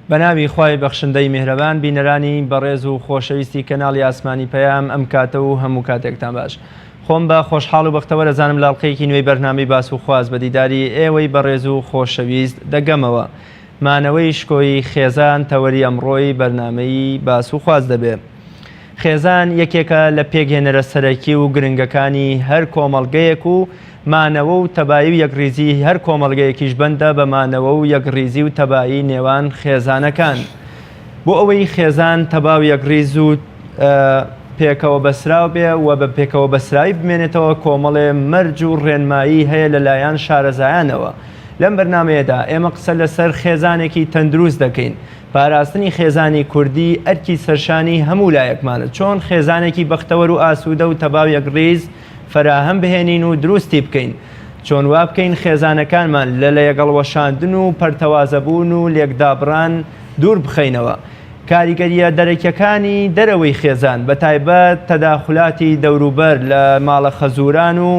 بەناوی خوای بەخشندەی میهرەبان بینەرانی بەڕێز و خۆشەویستی کەناڵی ئاسمانی پەیام ئەم کاتە و هەموو کاتێکتان باش خۆم بە خۆشحاڵ و بەختەوەر ئەزانم لە ئەڵقەیەکی نوێی بەرنامەی باس و خواست بە دیداری ئێوەی بەڕێز و خۆشەویست دەگەمەوە مانەوەی شکۆی خێزان تەوەری ئەمڕۆی بەرنامەی باس و خواست دەبێ. خێزان یەکێکە لە پێکهێنەرە سەرەکی و گرنگەکانی هەر کۆمەڵگەیەک و مانەوە و تەبایی و یەکڕیزی هەر کۆمەڵگەیەکیش بەندە بە مانەوە و یەکڕیزی و تەبایی نێوان خێزانەکان. بۆ ئەوەی خێزان تەبا و یەکڕیز و پێکەوە بەسراو بێ و بە پێکەوە بەسراوی بمێنێتەوە کۆمەڵێ مەرج و ڕێنمایی هەیە لەلایەن شارەزایانەوە. لەم بەرنامەیەدا ئێمە قسە لەسەر خێزانێکی تەندروست دەکەین. پاراستنی خێزانی کوردی ئەرکی سەرشانی هەموو لایەکمانە، چۆن خێزانێکی بەختەوەر و ئاسوودە و تەبا و یەکڕیز فەراهەم بهێنین و دروستی بکەین؟ چۆن وا بکەین خێزانەکانمان لە لەیەکەڵوەشاندن و پەرتەوازەبوون و لێکدابڕان دوور بخەینەوە؟ کاریگەرییە دەرەکیەکانی دەرەوەی خێزان، بەتایبەت تەداخولاتی دەوروبەر لە ماڵە خەزووران و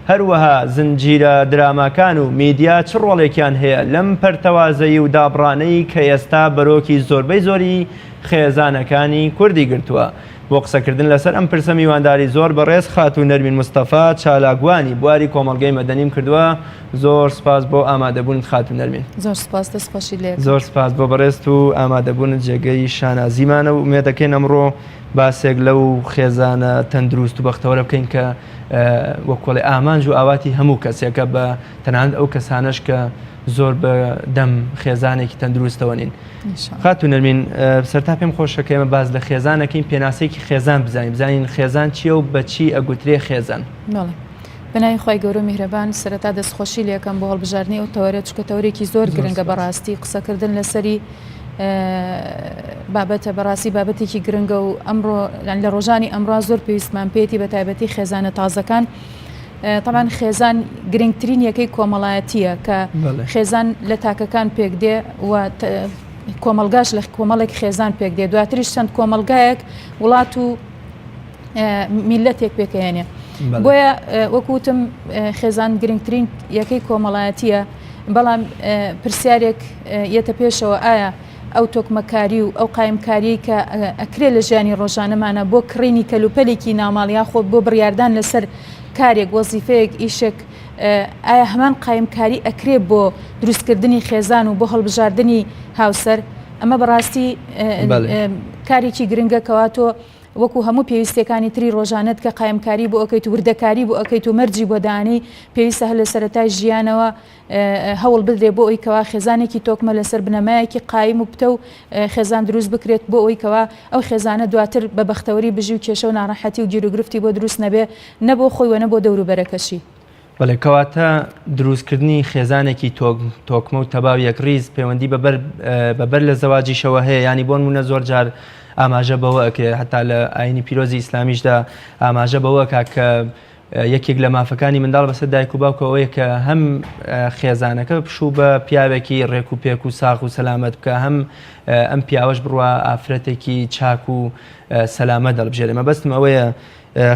هەروەها زنجیرە دراماکان و میدیا چ ڕۆڵێکیان هەیە لەم پەرتەوازەیی و دابڕانەی کە ئێستا بەرۆکی زۆربەی زۆری خێزانەکانی کوردی گرتووە؟ بۆ قسەکردن لەسەر ئەم پرسە میوانداری زۆر بەڕێز خاتوو نەرمین مستەفا چالاکوانی بواری کۆمەڵگەی مەدەنیم کردووە زۆر سپاس بۆ ئامادەبوونت خاتوو نەرمین. زۆر سپاس دەست خۆشی لێ زۆر سپاس بۆ بەڕێزت و ئامادەبوونت جێگەی شانازیمانە و ئومێدەکەین ئەمڕۆ باسێک لەو خێزانە تەندروست و بەختەوەرە بکەین کە وەکۆڵێ ئامانج و ئاواتی هەموو کەسێکە بە تەنانەت ئەو کەسانەش کە زۆر بە دەم خێزانێکی تەندروستەوە نین. خاتوو نەرمین سەرتا پێم خۆشە کە ئێمە باس لە خێزانەکەین پێناسەیەکی خێزان بزانین بزانین خێزان چییە و بەچی ئەگوترێ خێزان. بەڵێ. بەناوی خوای گەورە و میهرەبان سەرەتا دەستخۆشی لێکەم بۆ هەڵبژاردنی ئەو تەوەرە چونکە تەوەرێکی زۆر گرنگە بەڕاستی قسەکردن لەسەری بابەتە بەڕاستی بابەتێکی گرنگە و ئەمڕۆ لە ڕۆژانی ئەمڕا زۆر پێویستمان پێێتی بە تایبەتی خێزانە تازەکان تەبعەن خێزان گرنگترین یەکەی کۆمەڵایەتیە کە خێزان لە تاکەکان پێک دێ و کۆمەلگاش لە کۆمەڵێک خێزان پێک دێ دواتریش چەند کۆمەلگایەک وڵات و میلەتێک پێکەێنێ بۆیە وەکوتم خێزان گرنگترین یەکەی کۆمەڵایەتیە بەڵام پرسیارێک یەتە پێشەوە ئایا ئەو تۆکمەکاری و ئەو قایمکاریەی کە ئەکرێ لە ژیانی ڕۆژانەمانە بۆ کڕینی کەلوپەلێکی ناوماڵ یاخۆ بۆ بڕیاردان لەسەر کارێک وەزیفەیەک ئیشێک ئایا هەمان قایمکاری ئەکرێ بۆ دروستکردنی خێزان و بۆ هەڵبژاردنی هاوسەر ئەمە بەڕاستی کارێکی گرنگە کەوا تۆ وەکو هەموو پێویستیەکانی تری ڕۆژانەت کە قایمکاری بۆ ئەکەیت و وردەکاری بۆ ئەکەیت و مەرجی بۆ دانێی پێویستە هەر لە سەرەتای ژیانەوە هەوڵ بدرێ بۆ ئەوی کەوا خێزانێکی تۆکمە لەسەر بنەمایەکی قایم و پتەو خێزان دروست بکرێت بۆ ئەوی کەوا ئەو خێزانە دواتر بە بەختەوەری بژی و کێشە و ناڕەحەتی و گیروگرفتی بۆ دروست نەبێ نە بۆ خۆی و نە بۆ دەوروبەرەکەشی. بەڵێ کەواتە دروستکردنی خێزانێکی تۆکمە و تەبا و یەکڕیز پەیوەندی بە بەر بە بەر لە زەواجیشەوە هەیە یانی بۆ نموونە زۆر جار ئاماژە بەوە ئەکرێت هەتا لە ئاینی پیرۆزی ئیسلامیشدا ئاماژە بەوە ئەکا کە یەکێک لە مافەکانی منداڵ بەسەر دایک و باوکەوە ئەوەیە کە هەم خێزانەکە پشوو بە پیاوێکی ڕێک و پێک و ساغ و سەلامەت بکە هەم ئەم پیاوەش بڕوا ئافرەتێکی چاک و سەلامەت هەڵبژێرێ مەبەستم ئەوەیە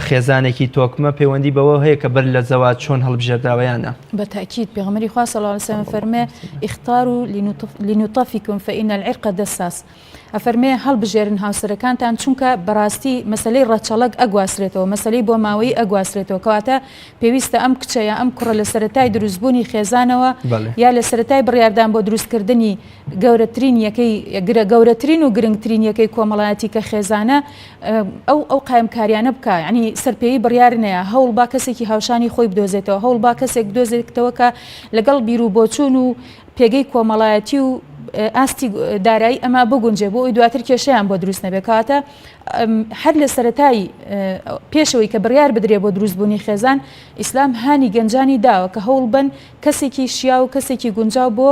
خێزانێکی تۆکمە پەیوەندی بەوە هەیە کە بەر لە زەواج چۆن هەڵبژێردراوە یان نا؟ بە تەئکید پێغەمبەری خوا صلی اللە علیە وسلم فەرمێ اختاروا لنطفکم فان العرق دساس ئەفەرمێ هەڵبژێرن هاوسەرەکانتان چونکە بەڕاستی مەسەلەی ڕەچەڵەک ئەگواسرێتەوە مەسەلەی بۆماوەیی ئەگواسرێتەوە کەواتە پێویستە ئەم کچە یا ئەم کوڕە لە سەرەتای دروستبوونی خێزانەوە یا لە سەرەتای بڕیاردان بۆ دروستکردنی گەورەترین یەکەی گەورەترین و گرنگترین یەکەی کۆمەڵایەتی کە خێزانە ئەو ئەو قایمکاریانە بکا یعنی سەرپێیی بڕیار نەیە هەوڵ با کەسێکی هاوشانی خۆی بدۆزێتەوە هەوڵ با کەسێک بدۆزێتەوە کە لەگەڵ بیر و بۆچوون و پێگەی کۆمەڵایەتی و ئاستی دارایی ئەما بگونجێ بۆ ئەوی دواتر کێشەیان بۆ دروست نەبێت کەواتە هەر لە سەرەتای پێشەوەی کە بڕیار بدرێ بۆ دروستبوونی خێزان ئیسلام هانی گەنجانی داوە کە هەوڵ بن کەسێکی شیاو و کەسێکی گونجاو بۆ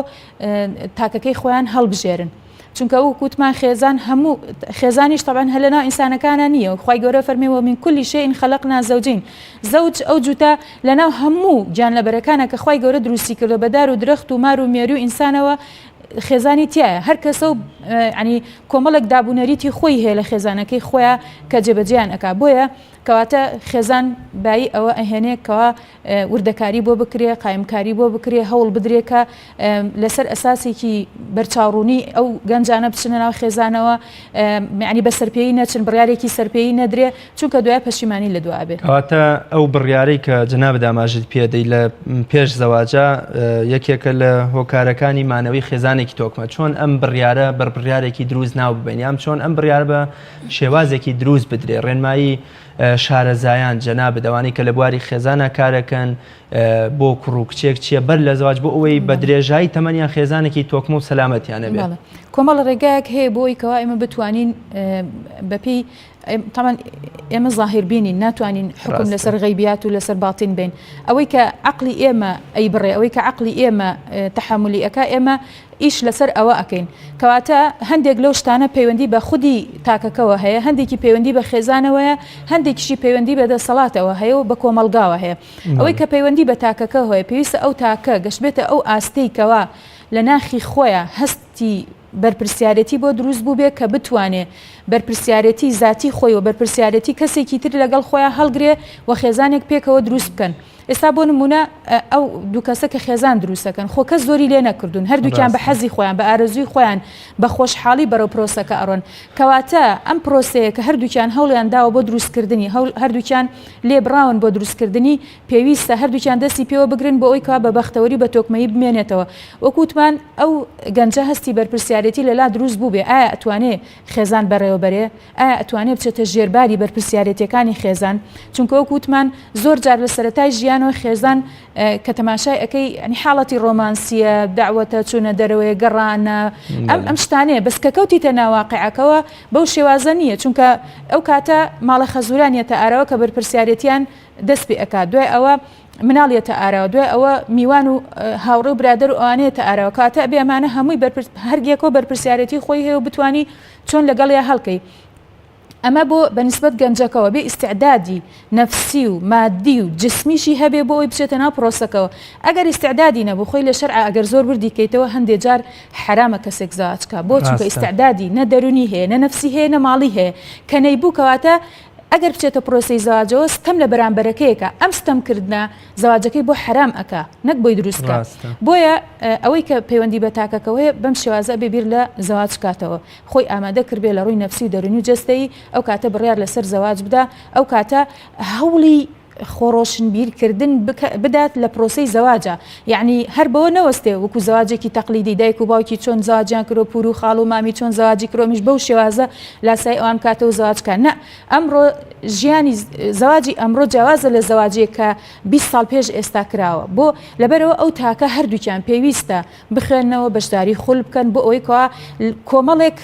تاکەکەی خۆیان هەڵبژێرن. چونکە وەک وتمان خێزان هەموو خێزانیش تەبعەن هەر لەناو ئینسانەکانا نییە و خوای گەورە فەرمی ومن كل شيء خلقنا زوجين زەوج ئەو جووتە لەناو هەموو گیانلەبەرەکانە کە خوای گەورە دروستی کردووە بە دار و درەخت و مار و مێروو و ئینسانەوە خێزانی تایە هەر کەسە و ینی کۆمەڵێک دابوونەریتی خۆی هەیە لە خێزانەکەی خۆیان کە جێبەجێیان ئەکا بۆیە. کەواتە خێزان بایی ئەوە ئەهێنێ کەوا وردەکاری بۆ بکرێ، قایمکاری بۆ بکرێ، هەوڵ بدرێ کە لەسەر ئەساسێکی بەرچاوڕوونی ئەو گەنجانە بچنە ناو خێزانەوە، یانی بە سەرپێیی نەچن، بڕیارێکی سەرپێیی نەدرێ، چونکە دوای پەشیمانی لە دوا ئەبێ. کەواتە ئەو بڕیارەی کە جەنابت ئاماژەت پێ دەی لە پێش زەواجا یەکێکە لە هۆکارەکانی مانەوەی خێزانێکی تۆکمە، چۆن ئەم بڕیارە بە بڕیارێکی دروست ناو ببەین یان چۆن ئەم بڕیارە بە شێوازێکی دروست بدرێ ڕێنمایی شارەزایان جەنابت ئەوانەی کە لە بواری خێزانا کارەکەن بۆ کوڕ و کچێک چییە بەر لە زەواج بۆ ئەوەی بە درێژایی تەمەنیان خێزانێکی تۆکمە و سەلامەتیان هەبێت؟ بەڵێ کۆمەڵە ڕێگایەک هەیە بۆ ئەوەی کەوا ئێمە بتوانین بەپێی تاوان ئێمە ظاهر بینین ناتوانین حکم لەسەر غیبیات و لەسەر باتین بین ئەوەی کە عقلی ئێمە ئەی بڕێ ئەوەی کە عقلی ئێمە تحملی ئەک ئێمە ئیش لەسەر ئەوە ئەکەین. کەواتە هەندێک لەو شتانە پەیوەندی بە خودی تاکەکەوە هەیە، هەندێکی پەیوەندی بە خێزانەوەیە، هەندێکیشی پەیوەندی بە دەسەڵاتەوە هەیە و بە کۆمەڵگاوە هەیە. ئەوەی کە پەیوەندی بە تاکەکەوە هەیە، پێویستە ئەو تاکە گەشتبێتە ئەو ئاستەی کەوا لە ناخی خۆیا هەستی بەرپرسیارێتی بۆ دروست بووبێ کە بتوانێ بەرپرسیارێتی زاتی خۆی و بەرپرسیارێتی کەسێکی تر لەگەڵ خۆیا هەڵگرێ و خێزانێک پێکەوە دروست بکەن. ئێستا بۆ نمونە ئەو دوو کەسە کە خێزان دروستەکەن خۆ کەس زۆری لێ نەکردوون هەردووکیان بە حەزی خۆیان بە ئارەزووی خۆیان بە خۆشحاڵی بەرەو پرۆسەکە ئەڕۆن کەواتە ئەم پرۆسەیە کە هەردووکیان هەوڵیان داوە بۆ دروستکردنی هەردووکیان لێبڕاون بۆ دروستکردنی پێویستە هەردووکیان دەستی پێوە بگرن بۆ ئەوی کەوا بە بەختەوەری بە تۆکمەیی بمێنێتەوە وەکوتمان ئەو گەنجە هەستی بەرپرسیارێتی لەلا دروست بوو بێ ئایا ئەتوانێ خێزان بەڕێوەبەرێ ئایا ئەتوانێ بچێتە ژێر باری بەرپرسیارێتیەکانی خێزان؟ چونکە وەک وتمان زۆر جار لە سەرەتای ژیانەوە خێزان کە تەماشای ئەکەی ینی حاڵەتی ڕۆمانسیە، دەعوەتە، چوونە دەرەوەیە، گەڕانە، ئەم ئەم شتانەیە بەس کە کەوتیتە ناو واقیعەکەوە بەو شێوازە نییە چونکە ئەو کاتە ماڵە خەزوران یەتە ئاراوە کە بەرپرسیارێتیان دەست پێ ئەکات دوای ئەوە مناڵ یەتە ئاراوە دوای ئەوە میوان و هاوڕێ و برادەر و ئەوانە یەتە ئاراوە کاتە ئەبێ ئەمانە هەمووی بەرپرس هەر یەکەو بەرپرسیارێتی خۆی هەیە و بتوانی چۆن لەگەڵیا هەڵکەی ئەمە بۆ بە نسبەت گەنجەکەوە بێ ئیستعدادی نەفسی و مادی و جسمیشی هەبێ بۆ ئەوی بچێتە ناو پرۆسەکەوە ئەگەر ئیستعدادی نەبوو خۆی لە شەرع ئەگەر زۆر وردی کەیتەوە هەندێ جار حەرامە کەسێک زەواج کا بۆ چونکە ئیستعدادی نە دەرونی هەیە نە نەفسی هەیە نە ماڵی هەیە کە نەیبوو کەواتە ئەگەر بچێتە پرۆسەی زەواجەوە ستەم لە بەرامبەرەکەیەکە ئەم ستەم کردنە زەواجەکەی بۆ حەرام ئەکا نەک بۆی دروست کا بۆیە ئەوەی کە پەیوەندی بە تاکەکەوە هەیە بەم شێوازە ئەبێ بیر لە زەواج بکاتەوە خۆی ئامادە کردبێ لە ڕووی نەفسی و دەروونی و جەستەیی ئەو کاتە بڕیار لەسەر زەواج بدا ئەو کاتە هەوڵی خۆڕۆشنبیرکردن بدات لە پرۆسەی زەواجا یعنی هەر بەوە نەوەستێ وەکو زەواجێکی تەقلیدی دایک و باوکی چۆن زەواجیان کرۆ پور و خاڵ و مامی چۆن زەواجی کرۆمیش بەو شێوازە لاسای ئەوان بکاتەوە زەواج کە نە ئەمڕۆ ژیانی زەواجی ئەمڕۆ جیاوازە لە زەواجێک کە 20 ساڵ پێش ئێستا کراوە بۆ لەبەرەوە ئەو تاکە هەردووکیان پێویستە بخوێننەوە، بەشداری خول بکەن بۆ ئەوەی کەوا کۆمەڵێک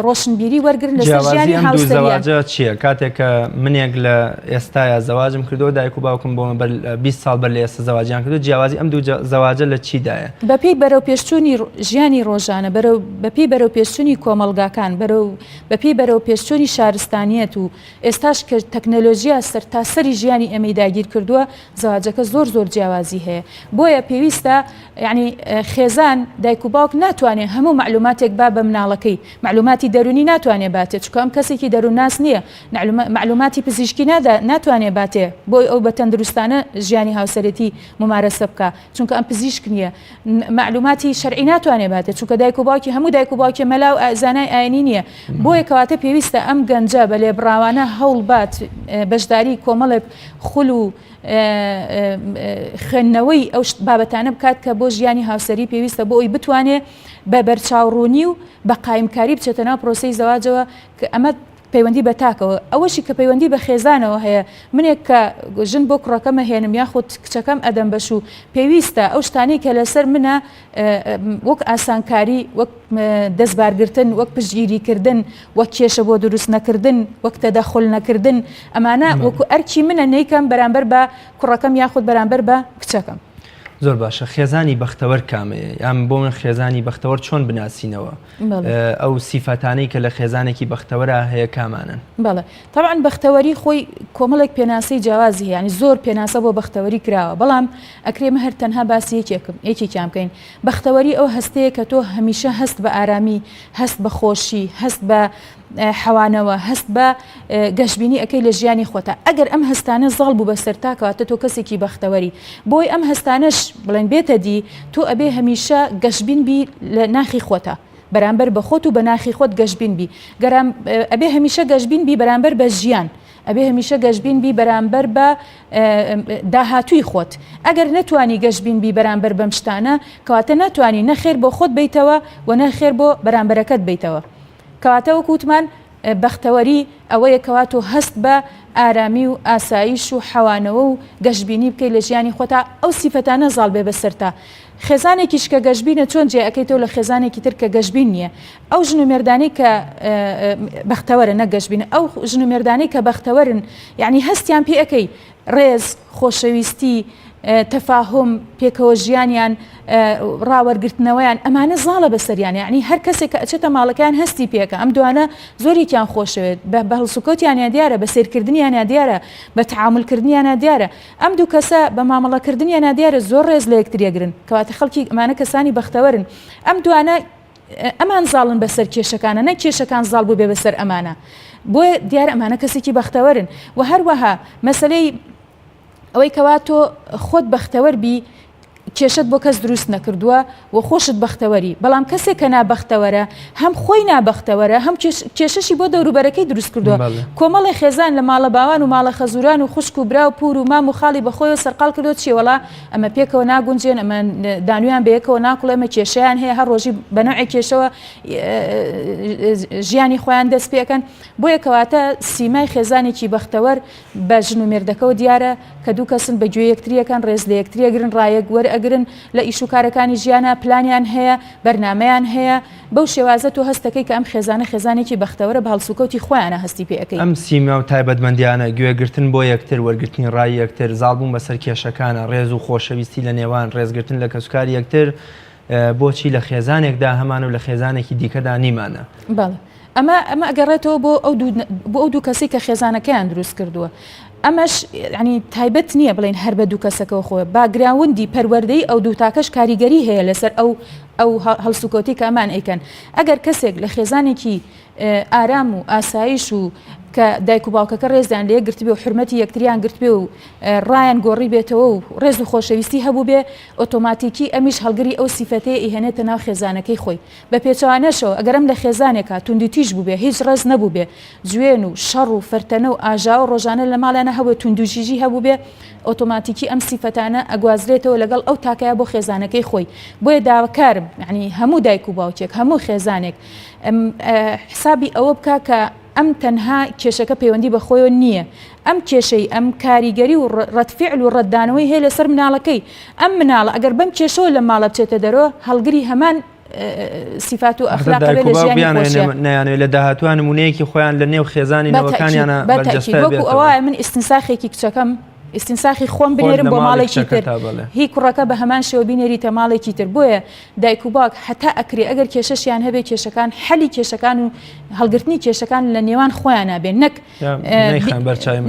ڕۆشنبیری وەرگرن لەسەر ژیانی جیاوازی ئەم دوو هاوسەریان. زەواجە چییە؟ کاتێک کە منێک لە ئێستایا زەواجم کردووە دایک و باوکم بۆ من بەر 20 ساڵ بەر لە ئێستا زەواجیان کردووە جیاوازی ئەم دوو زەواجە لە چیدایە؟ بەپێی بەرەوپێشچوونی ژیانی ڕۆژانە، بەرەو بەپێی بەرەوپێشچوونی کۆمەڵگاکان، بەرەو بەپێی بەرەوپێشچوونی شارستانیەت و ئێستاش کە تەکنەلۆژیا سەرتاسەری ژیانی ئێمەی داگیر کردووە، زەواجەکە زۆر زۆر جیاوازی هەیە. بۆیە پێویستە یانی خێزان دایک و باوک ناتوانێ هەموو مەعلوماتێک با بە مناڵەکەی، مەعلوماتی دەروونی ناتوانێ باتێ چونکە ئەم کەسێکی دەروونناس نییە، مەعلوماتی پزیشکی نادا ناتوانێ باتێ بۆی ئەو بە تەندروستانە ژیانی هاوسەرێتی مومارەسە بکا چونکە ئەم پزیشک نییە. مەعلوماتی شەرعی ناتوانێ باتێ چونکە دایک و باوکی هەموو دایک و باوکێ مەلا و زانای ئاینی نییە بۆیە کەواتە پێویستە ئەم گەنجە بە لێبڕاوانە هەوڵ بات بەشداری کۆمەڵێک خول و خوێندنەوەی ئەو بابەتانە بکات کە بۆ ژیانی هاوسەری پێویستە بۆ ئەوی بتوانێ بە بەرچاوڕوونی و بە قایمکاری بچێتە ناو پرۆسەی زەواجەوە کە ئەمە پەیوەندی بە تاکەوە، ئەوەشی کە پەیوەندی بە خێزانەوە هەیە، منێک کە ژن بۆ کوڕەکەم ئەهێنم یاخود کچەکەم ئەدەم بە شوو، پێویستە ئەو شتانەی کە لەسەر منە وەک ئاسانکاری، وەک دەستبارگرتن، وەک پشتگیریکردن، وەک کێشە بۆ دروست نەکردن، وەک تەدەخول نەکردن، ئەمانە وەکو ئەرکی منە نەیکەم بەرامبەر بە کوڕەکەم یاخود بەرامبەر بە کچەکەم. زۆر باشە خێزانی بەختەوەر کامەیە؟ یان بۆ من خێزانی بەختەوەر چۆن بناسینەوە؟ ئەو سیفەتانەی کە لە خێزانێکی بەختەوەرا هەیە کامانەن؟ بەڵێ تەبعەن بەختەوەری خۆی کۆمەڵێک پێناسەی جیاوازی هەیە یانی زۆر پێناسە بۆ بەختەوەری کراوە بەڵام ئەکرێ مە هەر تەنها باسی یەکێکم یەکێکیان بکەین بەختەوەری ئەو هەستەیە کە تۆ هەمیشە هەست بە ئارامی هەست بە خۆشی هەست بە. حەوانەوە، هەست بە گەشبینی ئەکەی لە ژیانی خۆتا. ئەگەر ئەم هەستانە زاڵ بوو بەسەرتا کەواتە تۆ کەسێکی بەختەوەری. بۆی ئەم هەستانەش بڵێن بێتە دی تۆ ئەبێ هەمیشە گەشبین بی لە ناخی خۆتا. بەرامبەر بە خۆت و بە ناخی خۆت گەشبین بی. گەرام ئەبێ هەمیشە گەشبین بی بەرامبەر بە ژیان. ئەبێ هەمیشە گەشبین بی بەرامبەر بە داهاتووی خۆت. ئەگەر نەتوانی گەشبین بی بەرامبەر بەم شتانە کەواتە ناتوانی نە خێر بۆ خۆت بەیتەوە و نە خێر بۆ بەرامبەرەکەت بەیتەوە. کەواتە وەکو وتمان بەختەوەری ئەوەیە کەوا تۆ هەست بە ئارامی و ئاسایش و حەوانەوە و گەشبینی بکەی لە ژیانی خۆتا ئەو سیفەتانە زاڵ بێ بەسەرتا. خێزانێکیش کە گەشبینە چۆن جیا ئەکەیتەوە لە خێزانێکی تر کە گەشبین نییە؟ ئەو ژن و مێردانەی کە بەختەوەرن نەک گەشبین ئەو ژن و مێردانەی کە بەختەوەرن یعنی هەستیان پێ ئەکەی ڕێز، خۆشەویستی، تەفاهوم، پێکەوە ژیانیان، ڕاوەرگرتنەوەیان، ئەمانە زاڵە بەسەریان، یەعنی هەر کەسێک کە ئەچێتە ماڵەکەیان هەستی پێکە، ئەم دوانە زۆر یەکیان خۆشەوێت، بە هەڵسوکەوتیانیا دیارە، بە سەیرکردنیانیا دیارە، بە تەعامولکردنیانا دیارە، ئەم دوو کەسە بە مامەڵەکردنیانا دیارە زۆر ڕێز لە یەکتری ئەگرن، کەواتە خەڵکی ئەمانە کەسانی بەختەوەرن، ئەم دوانە ئەمان زاڵن بەسەر کێشەکانە نەک کێشەکان زاڵ بووبێ بەسەر ئەمانە بۆیە دیارە ئەمانە کەسێکی بەختەوەرن و هەروەها مەسلەی ئەوەی کەوا تۆ خۆت بەختەوەر بی کێشت بۆ کەس دروست نەکردووە و خۆشت بەختەوەری بەڵام کەسێک کە نابەختەوەرە هەم خۆی نابەختەوەرە هەم کێشەشی بۆ دەوروبەرەکەی دروست کردووە کۆمەڵی خێزان لە ماڵە باوان و ماڵە خەزوران و خوشک و برا و پور و مام و خاڵی بەخۆیەوە سەرقاڵ کردو چیە وەڵا ئەمە پێکەوە ناگونجێن، ئەمە دانویان بەیەکەوە ناکوڵێ، ئەمە کێشەیان هەیە، هەر ڕۆژی بە نەوعێک کێشەوە ژیانی خۆیان دەست پێکەن. بۆیە کەواتە سیمای خێزانێکی بەختەوەر بە ژن و مێردەکەوە دیارە کە دوو کەسن بە گوێ یەکتریەکەن، ڕێز لە یەکتری ئەگرن، ڕایەک وەرئەگرن لە ئیش و کارەکانی ژیانا، پلانیان هەیە، بەرنامەیان هەیە. بەو شێوازە تۆ هەست دەکەی کە ئەم خێزانە خێزانێکی بەختەوەرە بە هەڵسوکەوتی خۆیانە هەستی پێ ئەکەی. ئەم سیما و تایبەتمەندیانە، گوێگرتن بۆ یەکتر، وەرگرتنی ڕای یەکتر، زاڵبوون بەسەر کێشەکانە، ڕێز و خۆشەویستی لە نێوان، ڕێزگرتن لە کەسوکاری یەکتر، بۆچی لە خێزانێکدا هەمانە و لە خێزانێکی دیکەدا نیمانە؟ بەڵێ. ئەمە ئەمە ئەگەڕێتەوە بۆ ئەو دوو بۆ ئەو دوو کەسەی کە خێزانەکەیان دروست کردووە. ئەمەش یانی تایبەت نییە بڵێین هەر بە دوو کەسەکەوە خۆ باگراوندی پەروەردەی ئەو دوو تاکەش کاریگەری هەیە لەسەر ئەو ئەو هەڵسوکەوتی کە ئەمان ئەیکەن ئەگەر کەسێک لە خێزانێکی ئارام و ئاسایش و کە دایک و باوکەکە ڕێزیان لێ گرتبێ و حرمەتی یەکتریان گرتبێ و ڕایان گۆڕی بێتەوە و ڕێز و خۆشەویستی هەبوو بێ ئۆتۆماتیکی ئەمیش هەڵگری ئەو سیفەتەیە ئیهێنێتە ناو خێزانەکەی خۆی بە پێچەوانەشەوە ئەگەر ئەم لە خێزانێکا توندوتیژ بووبێ، هیچ ڕێز نەبووبێ، جوێن و شەڕ و فەرتەنە و ئاژاوە ڕۆژانە لە ماڵیانا هەبووێ، توندوتیژی هەبووبێ، ئۆتۆماتیکی ئەم سیفەتانە ئەگوازرێتەوە لەگەڵ ئەو تاکەیا بۆ خێزانەکەی خۆی. بۆیە داواکارم یەعنی هەموو دایک و باوکێک، هەموو خێزانێک حسابی ئەوە بکا کە ئەم تەنها کێشەکە پەیوەندی بە خۆیەوە نییە، ئەم کێشەی ئەم کاریگەری و ڕەدفیعل و ڕەتدانەوەی هەیە لەسەر مناڵەکەی، ئەم مناڵە ئەگەر بەم کێشەوە لەم ماڵە بچێتە دەرەوە هەڵگری هەمان سیفات و ئەخلاق دایک و باوک بیانەوێ نەیانەوێ لە داهاتووە نموونەیەکی خۆیان لە نێو خێزانی نەوەکانیانە بەرجەستە وەکو ئەوە من ئیستنساخێکی کچەکەم ئیستنساخی خۆم بنێرم بۆ ماڵێکی تر هی کوڕەکە بە هەمان شێوە بینێریتە ماڵێکی تر بۆیە دایک و باوک هەتا ئەکرێ ئەگەر کێشەشیان هەبێ کێشەکان حەلی کێشەکان و هەڵگرتنی کێشەکان لە نێوان خۆیانە بێن نەک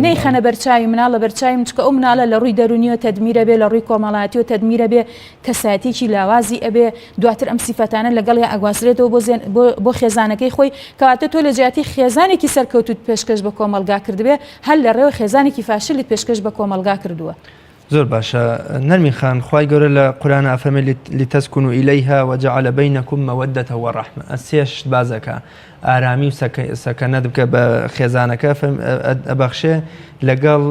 نەیخەنە بەرچاوی مناڵ لە بەرچاوی من چکە ئەو مناڵە لە ڕووی دەرونیەوە تەدمیرە بێ لە ڕووی کۆمەڵاتیەوە تەدمیرە بێ کەسایەتیەکی لاوازی ئەبێ دواتر ئەم سیفەتانە لەگەڵیا ئەگوازرێتەوە بۆ زێن بۆ خێزانەکەی خۆی کەواتە تۆ لە جیاتی خێزانێکی سەرکەوتوت پێشکەش بە کۆمەڵگا کردبێ هەر لە ڕێوە خێزانێکی فاشلت پێشکەش بە کۆمەڵگا کردووە. زۆر باشە نەرمین خان خوای گەورە لە قورئانا ئەفەرمێ لتسکنوا الیها وجعل بینکم مودە ورحمە ئە سێ شت باس ئەکا ئارامی و سەکەنەت بکە بە خێزانەکە ئەبەخشێ لەگەڵ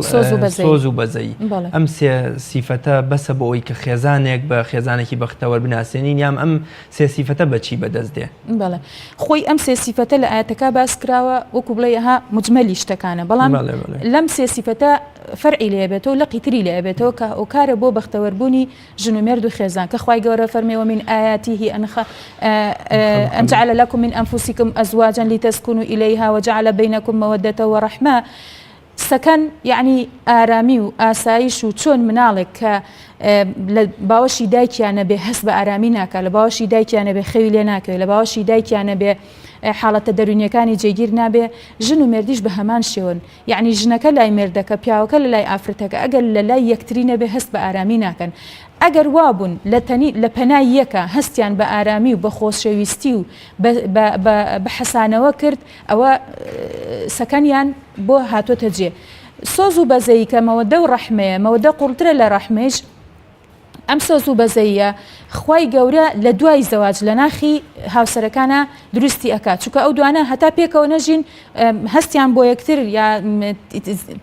سۆز و بەزەیی ئەم سێ سیفەتە بەسە بۆ ئەوی کە خێزانێک بە خێزانێکی بەختەوەر بناسێنین یام ئەم سێ سیفەتە بەچی بەدەست دێ؟ بەڵێ خۆی ئەم سێ سیفەتە لە ئاەتەکە باس کراوە وەکو بڵێ ها مجملی شتەکانە بەڵام لەم سێ سیفەتە فەرعی لێ بێتەوە لقی تری لێ بێتەوە کە هۆکارە بۆ بەختەوەربوونی ژن و مێرد و خێزان کە خوای گەورە فەرمی ومن آیاته ان خ... ان جعل لكم من انفسكم ازواجا لتسكنوا اليها وجعل بينكم مودة ورحمة سەکەن یعنی ئارامی و ئاسایش و چۆن مناڵێک کە لە باوەشی دایکیان نەبێ هەست بە ئارامی ناکە لە باوەشی دایکیان نەبێ خەوی لێ ناکەوێت لە باوەشی دایکیان نەبێ. حاڵەتە دەروونیەکانی جێگیر نابێ، ژن و مێردیش بە هەمان شێوەن، یەعنی ژنەکە لای مێردەکە، پیاوەکە لە لای ئافرەتەکە ئەگەر لە لای یەکتری نەبێ هەست بە ئارامی ناکەن. ئەگەر وابوون لە تەنی لە پەنای یەکا هەستیان بە ئارامی و بە خۆشەویستی و بە بە بە بە حەسانەوە کرد ئەوە سەکەنیان بۆ هاتۆتە جێ. سۆز و بەزەیی کە مەوەدە و ڕەحمەیە، مەوەدە قوڵترە لە ڕەحمەیش، ئەم سۆز و بەزەییە خوای گەورە لە دوای زەواج لە ناخی هاوسەرەکانا دروستی ئەکات چونکە ئەو دوانە هەتا پێکەوە نەژین هەستیان بۆ یەکتر یا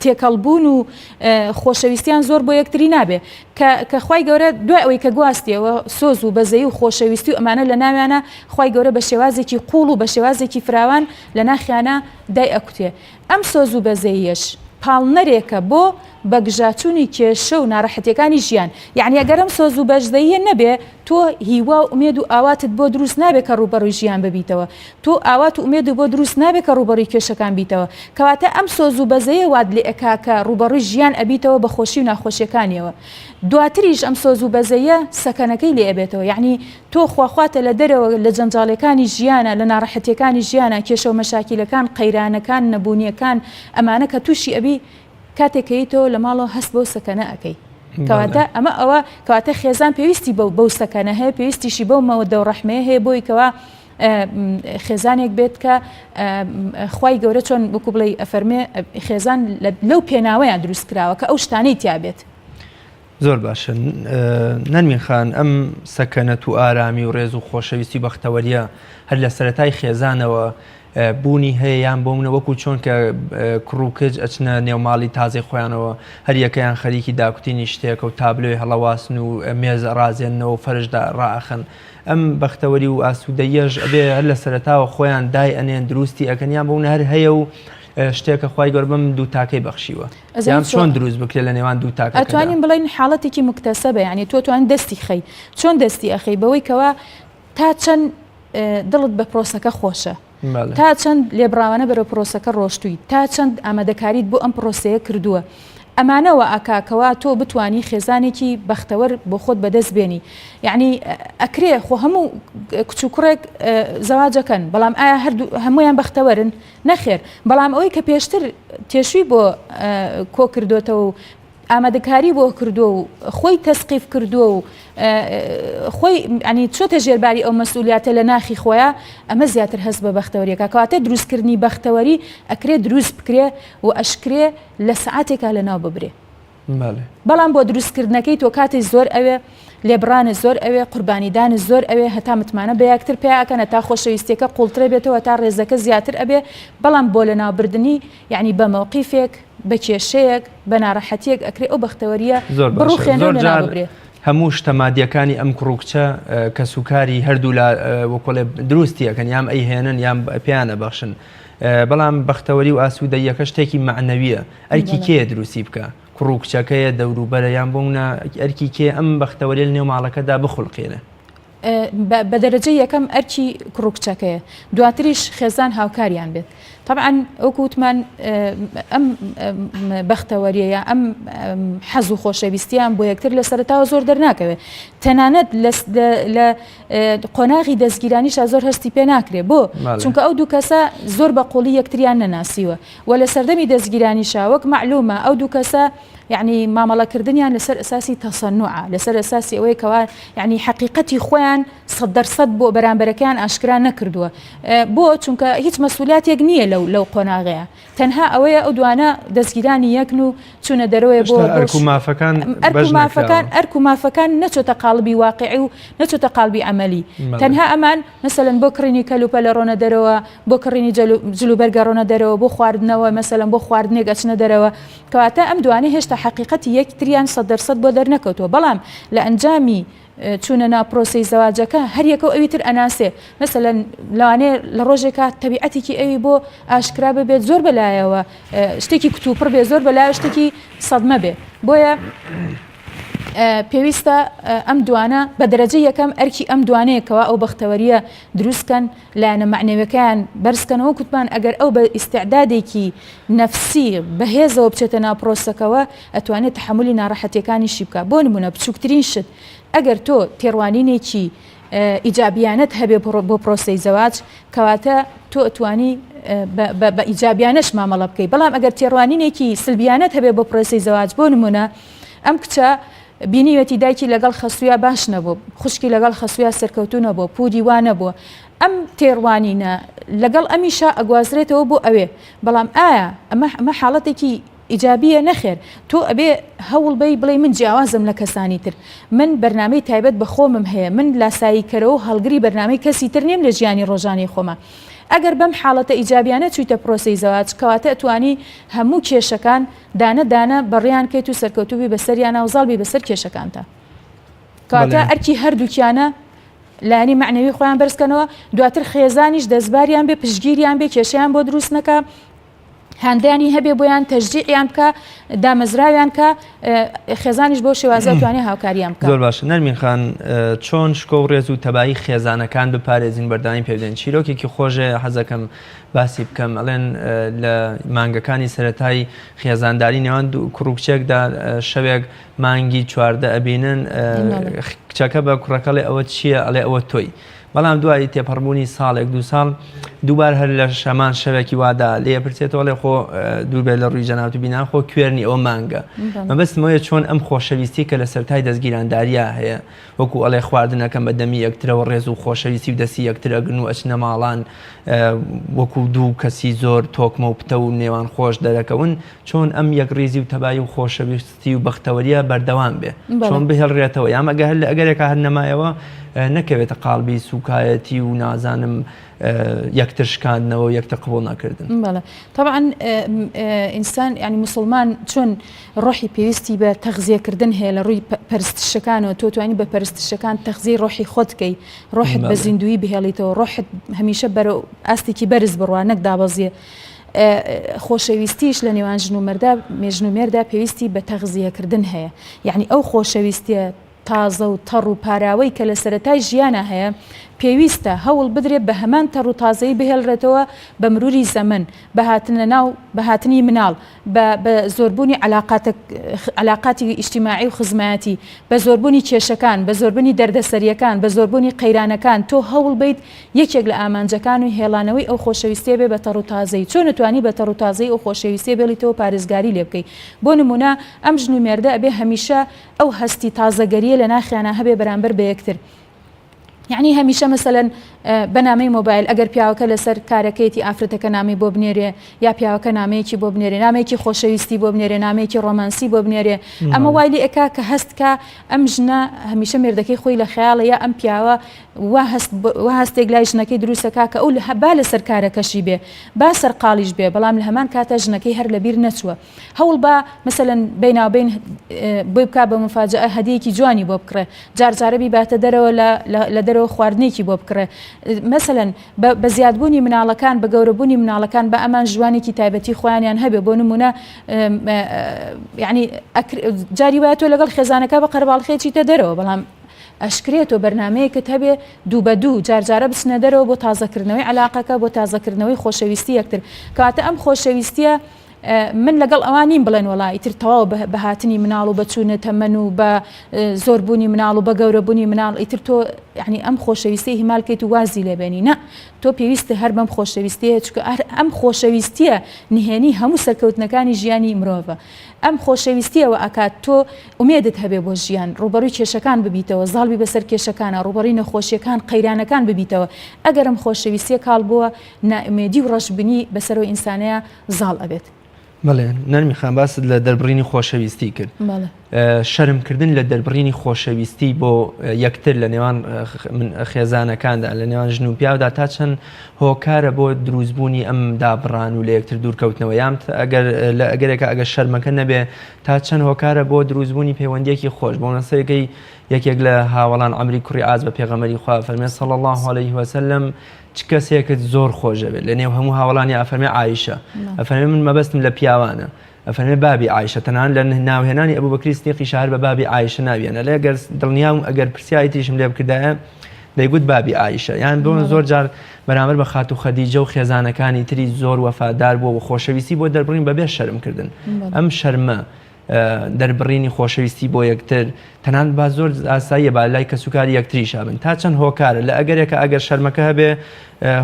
تێکەڵ بوون و خۆشەویستیان زۆر بۆ یەکتری نابێ کە کە خوای گەورە دوای ئەوەی کە گواستیەوە سۆز و بەزەیی و خۆشەویستی و ئەمانە لە ناویانە خوای گەورە بە شێوازێکی قوڵ و بە شێوازێکی فراوان لە ناخیانە دای ئەکوتێ ئەم سۆز و بەزەییەش پاڵنەرێکە بۆ بەگژاچوونی کێشە و ناڕەحەتیەکانی ژیان، یەعنی ئەگەر ئەم سۆز و بەزەییە نەبێ تۆ هیوا و ئومێد و ئاواتت بۆ دروست نابێ کە ڕووبەڕووی ژیان ببیتەوە، تۆ ئاوات و ئومێدت بۆ دروست نابێ کە ڕووبەڕووی کێشەکان بیتەوە، کەواتە ئەم سۆز و بەزەیە وات لێ ئەکا کە ڕووبەڕووی ژیان ئەبیتەوە بە خۆشی و ناخۆشیەکانیەوە. دواتریش ئەم سۆز و بەزەیە سەکەنەکەی لێ ئەبێتەوە، یەعنی تۆ خواخواتە لە دەرەوە لە جەنجاڵیەکانی ژیانا، لە ناڕەحەتیەکانی ژیانا، کێشە و مەشاکیلەکان، قەیرانەکان، نەبوونیەکان، ئەمانە کە تووشی ئەبی، کاتێک کە یەیتەوە لە ماڵەوە هەست بەو سەکەنە ئەکەی. کەواتە ئەمە ئەوە کەواتە خێزان پێویستی بەو بەو سەکەنە هەیە، پێویستیشی بەو مەوەدە و ڕەحمەیە هەیە بۆی کەوا خێزانێک بێت کە خوای گەورە چۆن وەکو بڵێی ئەفەرمێ خێزان لەو پێناوەیان دروست کراوە کە ئەو شتانەی تیا بێت. زۆر باشە نەرمین خان ئەم سەکەنەت و ئارامی و ڕێز و خۆشەویستی و بەختەوەریە هەر لە سەرەتای خێزانەوە بوونی هەیە یان بۆ منە وەکو چۆن کە کوڕ و کچ ئەچنە نێو ماڵی تازەی خۆیانەوە هەر یەکەیان خەریکی داکوتینی شتێکە و تابلۆی هەڵەواسن و مێز ڕازێننەوە و فەرش ڕائەخەن ئەم بەختەوەری و ئاسوودەیەش ئەبێ هەر لە سەرەتاوە خۆیان دای ئەنێن دروستی ئەکەن یان بۆ منە هەر هەیە و شتێکە خوای گەورە بەم دوو تاکەی بەخشیوە. یان چۆن دروست بکرێت لە نێوان دوو تاکەکەدا؟ ئەتوانین بڵێین حاڵەتێکی موکتەسەبە یانی تۆ توانی دەستی خەی چۆن دەستی ئەخەی بەوەی کەوا تا چەند دڵت بە پرۆسەکە خۆشە تا چەند لێبڕاوانە بەرەو پرۆسەکە ڕۆشتووی تا چەند ئامادەکاریت بۆ ئەم پرۆسەیە کردووە ئەمانە وا ئەکا کەوا تۆ بتانی خێزانێکی بەختەوەر بۆ خۆت بەدەست بێنی یعنی ئەکرێ خۆ هەموو کچ و کوڕێک زەواجەکەن بەڵام ئایا هەردوو هەمویان بەختەوەرن نەخێر، بەڵام ئەوەی کە پێشتر تێشووی بۆ کۆکردۆتەوە و ئامادەکاری بۆ کردووە و خۆی تەسقیف کردووە و خۆی ینی چۆتە ژێرباری ئەو مەسئولیاتە لە ناخی خۆیان ئەمە زیاتر هەست بە بەختەوەریەکە کەواتە دروستکردنی بەختەوەری ئەکرێ دروست بکرێ و ئەشکرێ لە سەعاتێکا لەناو ببرێ. بەڵام بۆ دروستکردنەکەی تۆ کاتی زۆر ئەوێ، لێبڕانت زۆر ئەوێ، قوربانیدانت زۆر ئەوێ هەتا متمانە بە یەکتر پەیا ئەکەن، هەتا خۆشەویستیەکە قوڵترە بێتەوە، هەتا ڕێزەکە زیاتر ئەبێ، بەڵام بۆ لەناوبردنی یەعنی بە مەوقیفێک، بە کێشەیەک، بە ناڕەحەتیەک ئەکرێ ئەو بەختەوەریە زۆر باشە بڕوخێنرێ زۆر و جار لەناو ببرێ. هەموو شتە مادیەکانی ئەم کوڕ و کچە کەسوکاری هەردوولا وەکۆڵێ دروستی ئەکەن یام ئەیهێنن یام پێیان ئەبەخشن بەڵام بەختەوەری و ئاسوودەییەکە شتێکی مەعنەویە ئەرکی کێیە دروستی بکا؟ کوڕ و کچەکەیە، دەوروبەرە یان بۆ منە ئەرکی کێیە ئەم بەختەوەریە لە نێو ماڵەکەدا بخولقێنێ؟ بە دەرەجەی یەکەم ئەرکی کوڕ و کچەکەیە، دواتریش خێزان هاوکاریان بێت. تەبعەن وەکو وتمان ئەم بەختەوەریە یا ئەم حەز و خۆشەویستیان بۆ یەکتر لە سەرەتاوە زۆر دەرناکەوێت. تەنانەت لە قۆناغی دەستگیرانیشا زۆر هەستی پێ ناکرێ. بۆ؟ چونکە ئەو دوو کەسە زۆر بە قوڵی یەکتریان نەناسیوە. وە لە سەردەمی دەزگیرانیشا وەک مەعلومە ئەو دوو کەسە یەعنی مامەڵە کردنیان لەسەر ئەساسی تەسەنوعە لەسەر ئەساسی ئەوەیە کەوا یەعنی حەقیقەتی خۆیان سەد دەرسەد بۆ بەرامبەرەکەیان ئاشکرا نەکردووە بۆ چونکە هیچ مەسوولاتێک نییە لەو لەو قۆناغەیە تەنها ئەوەیە ئەو دوانە دەستگیرانی یەکن و چوونە دەرەوەی بۆ ئەرک و مافەکان ئەرک و مافەکان ئەرک و مافەکان نەچۆتە قاڵبی واقعی و نەچۆتە قاڵبی عەمەلی تەنها ئەمان مەسەلەن بۆ کڕینی کەلوپەل ڕۆنە دەرەوە بۆ کڕینی جلوبەرگ ئەڕۆنە دەرەوە، بۆ خواردنەوە، مەسەلەن بۆ خواردنێک ئەچنە دەرەوە، کەواتە ئەم دوانە هێشتا حەقیقەتی یەکتریان 100% بۆ دەرنەکەوتووە، بەڵام لە ئەنجامی چوونە ناو پرۆسەی زەواجەکە هەر یەکەو ئەوی تر ئەناسێ، مەسەلەن لەوانەیە لە ڕۆژێکا تەبیعەتێکی ئەوی بۆ ئاشکرا ببێت زۆر بەلایەوە شتێکی کتوپڕ بێ، زۆر بەلایەوە شتێکی سەدمە بێ، بۆیە. پێویستە ئەم دوانە بە دەرەجەی یەکەم ئەرکی ئەم دوانەیە کەوا ئەو بەختەوەریە دروست کەن لایەنە مەعنەویەکەیان بەرز کەنەوە کوتمان ئەگەر ئەو بە ئیستعدادێکی نەفسی بەهێزەوە بچێتە ناو پرۆسەکەوە ئەتوانێت تەحەمولی ناڕەحەتیەکانیشی بکا بۆ نمونە بچووکترین شت ئەگەر تۆ تێڕوانینێکی ئیجابیانەت هەبێ بۆ پرۆسەی زەواج کەواتە. تۆ ئەتوانی بە ئیجابیانەش مامەڵە بکەی بەڵام ئەگەر تێڕوانینێکی سلبیانەت هەبێ بۆ پرۆسەی زەواج بۆ نمونە ئەم کچە بینیوێتی دایکی لەگەڵ خەسویا باش نەبوو خوشکی لەگەڵ خەسویا سەرکەوتو نەبوو پوری وا نەبووە ئەم تێڕوانینە لەگەڵ ئەمیشا ئەگوازرێتەوە بۆ ئەوێ بەڵام ئایا ئەمە ئەمە حاڵەتێکی ئیجابیە نەخێر تۆ ئەبێ هەوڵ بەی بڵێی من جیاوازم لە کەسانی تر من بەرنامەی تایبەت بە خۆمم هەیە من لاسایی کەرەوە و هەڵگری بەرنامەی کەسی تر نیم لە ژیانی ڕۆژانەی خۆما ئەگەر بەم حاڵەتە ئیجابیانە چویتە پرۆسەی زەواج کەواتە ئەتوانی هەموو کێشەکان دانە دانە بەڕێیان کەیت و سەرکەوتوو بی بەسەریانا و زاڵ بی بەسەر کێشەکانتا کەواتە ئەرکی هەردووکیانە لایەنی مەعنەوی خۆیان بەرزکەنەوە دواتر خێزانیش دەستباریان بێ پشتگیریان بێ کێشەیان بۆ دروست نەکا هاندانی هەبێ بۆیان تەشجیعیان بکا دامەزراویان کە خێزانیش بۆ شێوازە توانێ هاوکاریان بکا. زۆر باشە نەرمین خان چۆن شکۆ و ڕێز و تەبایی خێزانەکان بپارێزین بەردەوامی پێ بدەین چیرۆکێکی خۆش هەیە حەزەکەم باسی بکەم ئەڵێن لە مانگەکانی سەرەتای خێزانداری نێوان دوو کوڕ و کچێکدا شەوێک مانگی 14 ئەبینن کچەکە بە کوڕەکەڵێ ئەوە چییە ئەڵێ ئەوە تۆی بەڵام دوای تێپەڕبوونی ساڵێک دوو ساڵ دووبار هەر لە شەمان شەوێکی وادا لێ پرسێتەوە ئەڵێ خۆ دوور بێت لە ڕووی جەنابت و بینان خۆ کوێرنی ئەوە مانگە مەبەستمەوەیە چۆن ئەم خۆشەویستی کە لە سەرتای دەستگیرانداریا هەیە وەکو ئەڵێ خواردنەکەم بە دەمی یەکترەوە ڕێز و خۆشەویستی و دەستی یەکتر ئەگرن و ئەچنە ماڵان وەکو دوو کەسی زۆر تۆکمە و پتە و نێوان خۆش دەرەکەون چۆن ئەم یەکڕیزی و تەبایی و خۆشەویست تی و بەختەوەریە بەردەوام بێ چۆن بهێڵرێتەوە یان ئەگەر هەر لە ئەگەرێکا هەر نەمایەوە نەکەوێتە قاڵبی سوکایەتی و نازانم یەکتر شکاندنەوە و یەکتر قبوڵ نەکردن. بەڵێ تەبعەن ئینسان یانی موسڵمان چۆن ڕۆحی پێویستی بە تەغزیەکردن هەیە لە ڕووی پەرستشەکانەوە تۆ توانی بە پەرستشەکان تەغزیەی ڕۆحی خۆت کەی ڕۆحت بە زیندوویی بهێڵیتەوە ڕۆحت هەمیشە بەرەو ئاستێکی بەرز بڕوا نەک دابەزیە خۆشەویستیش لە نێوان ژن و مەردا ژن و مێردا پێویستی بە تەغزیەکردن هەیە یعنی ئەو خۆشەویستیە تازە و تەڕ و پاراوەی کە لە سەرەتای ژیانا هەیە پێویستە هەوڵ بدرێت بە هەمان تەڕ و تازەیی بهێڵرێتەوە بە مروری زەمەن بە هاتنە ناو بە هاتنی مناڵ بە بە زۆربوونی عەلاقاتە عەلاقاتی ئیجتیماعی و خزمایەتی بە زۆربوونی کێشەکان بە زۆربوونی دەردەسەریەکان بە زۆربوونی قەیرانەکان تۆ هەوڵ بەیت یەکێک لە ئامانجەکان و هێڵانەوەی ئەو خۆشەویستیە بێ بە تەڕوتازەیی. چۆن ئەتوانی بە تەڕوتازەیی ئەو خۆشەویستیە بێڵیتەوە پارێزگاری لێ بکەی؟ بۆ نموونە ئەم ژن و مێردە ئەبێ هەمیشە ئەو هەستی تازەگەریە لە ناخیانا هەبێ بەرامبەر بە یەکتر. یەعنی هەمیشە مەسەلەن بە نامەی مۆبایل ئەگەر پیاوەکە لەسەر کارەکەیەتی ئافرەتەکە نامەی بۆ بنێرێ یا پیاوەکە نامەیەکی بۆ بنێرێ نامەیەکی خۆشەویستی بۆ بنێرێ نامەیەکی ڕۆمانسی بۆ بنێرێ ئەمە وای لێ ئەکا کە هەست کا ئەم ژنە هەمیشە مێردەکەی خۆی لە خەیاڵە یا ئەم پیاوە وا هەست وا هەستێک لای ژنەکەی دروست ئەکا کە ئەو با لەسەر کارەکەشی بێ با سەرقاڵیش بێ بەڵام لە هەمان کاتا ژنەکەی هەر لەبیر نەچووە هەوڵ با مەسەلەن بەیناوبەین بۆی بکا بە مفاجئە هەدیەکی جوانی بۆ بکڕێ جار جارە بیباتە دەرەوە لە لە دەرەوە خواردنێکی بۆ بکڕێ مەسەلەن بە زیادبوونی مناڵەکان بە گەورەبوونی مناڵەکان بە ئەمان ژوانێکی تایبەتی خۆیانیان هەبێ بۆ نمونە یعنی جاری وایە تۆ لەگەڵ خێزانەکە بە قەرباڵخێ چیتە دەرەوە بەڵام ئەشکرێ تۆ بەرنامەیەکت هەبێ دوو بە دوو جار جارە بچنە دەرەوە بۆ تازەکردنەوەی عەلاقەکە بۆ تازەکردنەوەی خۆشەویستی یەکتر کەواتە ئەم خۆشەویستیە من لەگەڵ ئەوان نیم بڵێن وەڵا ئیتر تەواو بە هاتنی مناڵ و بە چوونە تەمەن و بە زۆربوونی مناڵ و بە گەورەبوونی مناڵ ئیتر تۆ یعنی ئەم خۆشەویستی هیمال کەیت و وازی لێبێنی نا تۆ پێویستە هەر بەم خۆشەویستیە چونکە ئەم خۆشەویستیە نهێنی هەموو سەرکەوتنەکانی ژیانی مرۆڤە ئەم خۆشەویستیە وا ئەکات تۆ ئومێدت هەبێ بۆ ژیان، ڕووبەڕووی کێشەکان ببیتەوە، زاڵ بی بەسەر کێشەکانا، ڕووبەڕووی نەخۆشیەکان، قەیرانەکان ببیتەوە، ئەگەر ئەم خۆشەویستیە کاڵ بۆوە، نائومێدی و ڕەشبینی بەسەر ئەو ئینسانەیا زاڵ ئەبێت. بەڵێ نەرمی خان باست لە دەربڕینی خۆشەویستی کرد. بەڵێ. شەرم کردن لە دەربڕینی خۆشەویستی بۆ یەکتر لە نێوان خێزانەکاندا لە نێوان ژن و پیاودا تا چەند هۆکارە بۆ دروستبوونی ئەم دابڕان و لە یەکتر دوورکەوتنەوە یان ئەگەر لە ئەگەرێکا ئەگەر شەرمەکە نەبێ تا چەند هۆکارە بۆ دروستبوونی پەیوەندیەکی خۆش بۆ نەسەیەکەی یەکێک لە هاوەڵان عەمری کوڕی عاس بە پێغەمبەری خوا فەرمێ صلی الله علیه وسلم چ کەسێکت زۆر خۆش دەوێت لە نێو هەموو هاوەڵانی ئەفەرمێ عایشە ئەفەرمێ من مەبەستم لە پیاوانە ئەفەرمێ بابی عایشە تەنانەت لە ناوهێنانی ئەبوبەکری سدیقیشا هەر بە بابی عایشە ناویان ئەلێ گەر دڵنیام ئەگەر پرسیاری تریشم لێ بکردایە دەیگوت بابی عایشە یان بۆ زۆر جار بەرامبەر بە خاتوو خەدیجە و خێزانەکانی تری زۆر وەفادار بووە و خۆشەویستی بۆ دەربڕین بەبێ شەرمکردن ئەم شەرمە. دەربڕینی خۆشەویستی بۆ یەکتر تەنانەت با زۆر ئاساییە با لای کەسوکاری یەکتریشا بن تا چەند هۆکارە لە ئەگەرێکە ئەگەر شەرمەکە هەبێ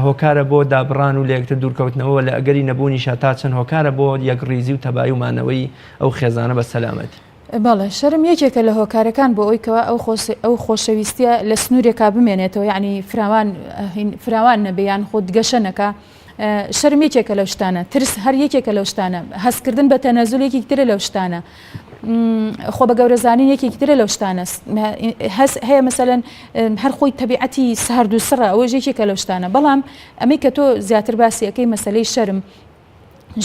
هۆکارە بۆ دابڕان و لە یەکتر دوورکەوتنەوە لە ئەگەری نەبوونیشا تا چەند هۆکارە بۆ یەکڕیزی و تەبایی و مانەوەی ئەو خێزانە بە سەلامەتی. بەڵێ شەرم یەکێکە لە هۆکارەکان بۆ ئەوی کەوا ئەو ئەو خۆشەویستیە لە سنوورێکا بمێنێتەوە یعنی فراوان فراوان نەبێ یان خۆت گەشە نەکا شەرم یەکێکە لەو شتانە، ترس هەر یەکێکە لەو شتانە، هەستکردن بە تەنەزول یەکێکی ترە لەو شتانە، خۆ بە گەورەزانین یەکێکی ترە لەو شتانە، هەیە مەسەلەن هەر خۆی تەبیعەتی سارد و سڕە ئەوەش یەکێکە لەو شتانە، بەڵام ئەمەی کە تۆ زیاتر باسی ئەکەی مەسەلەی شەرم،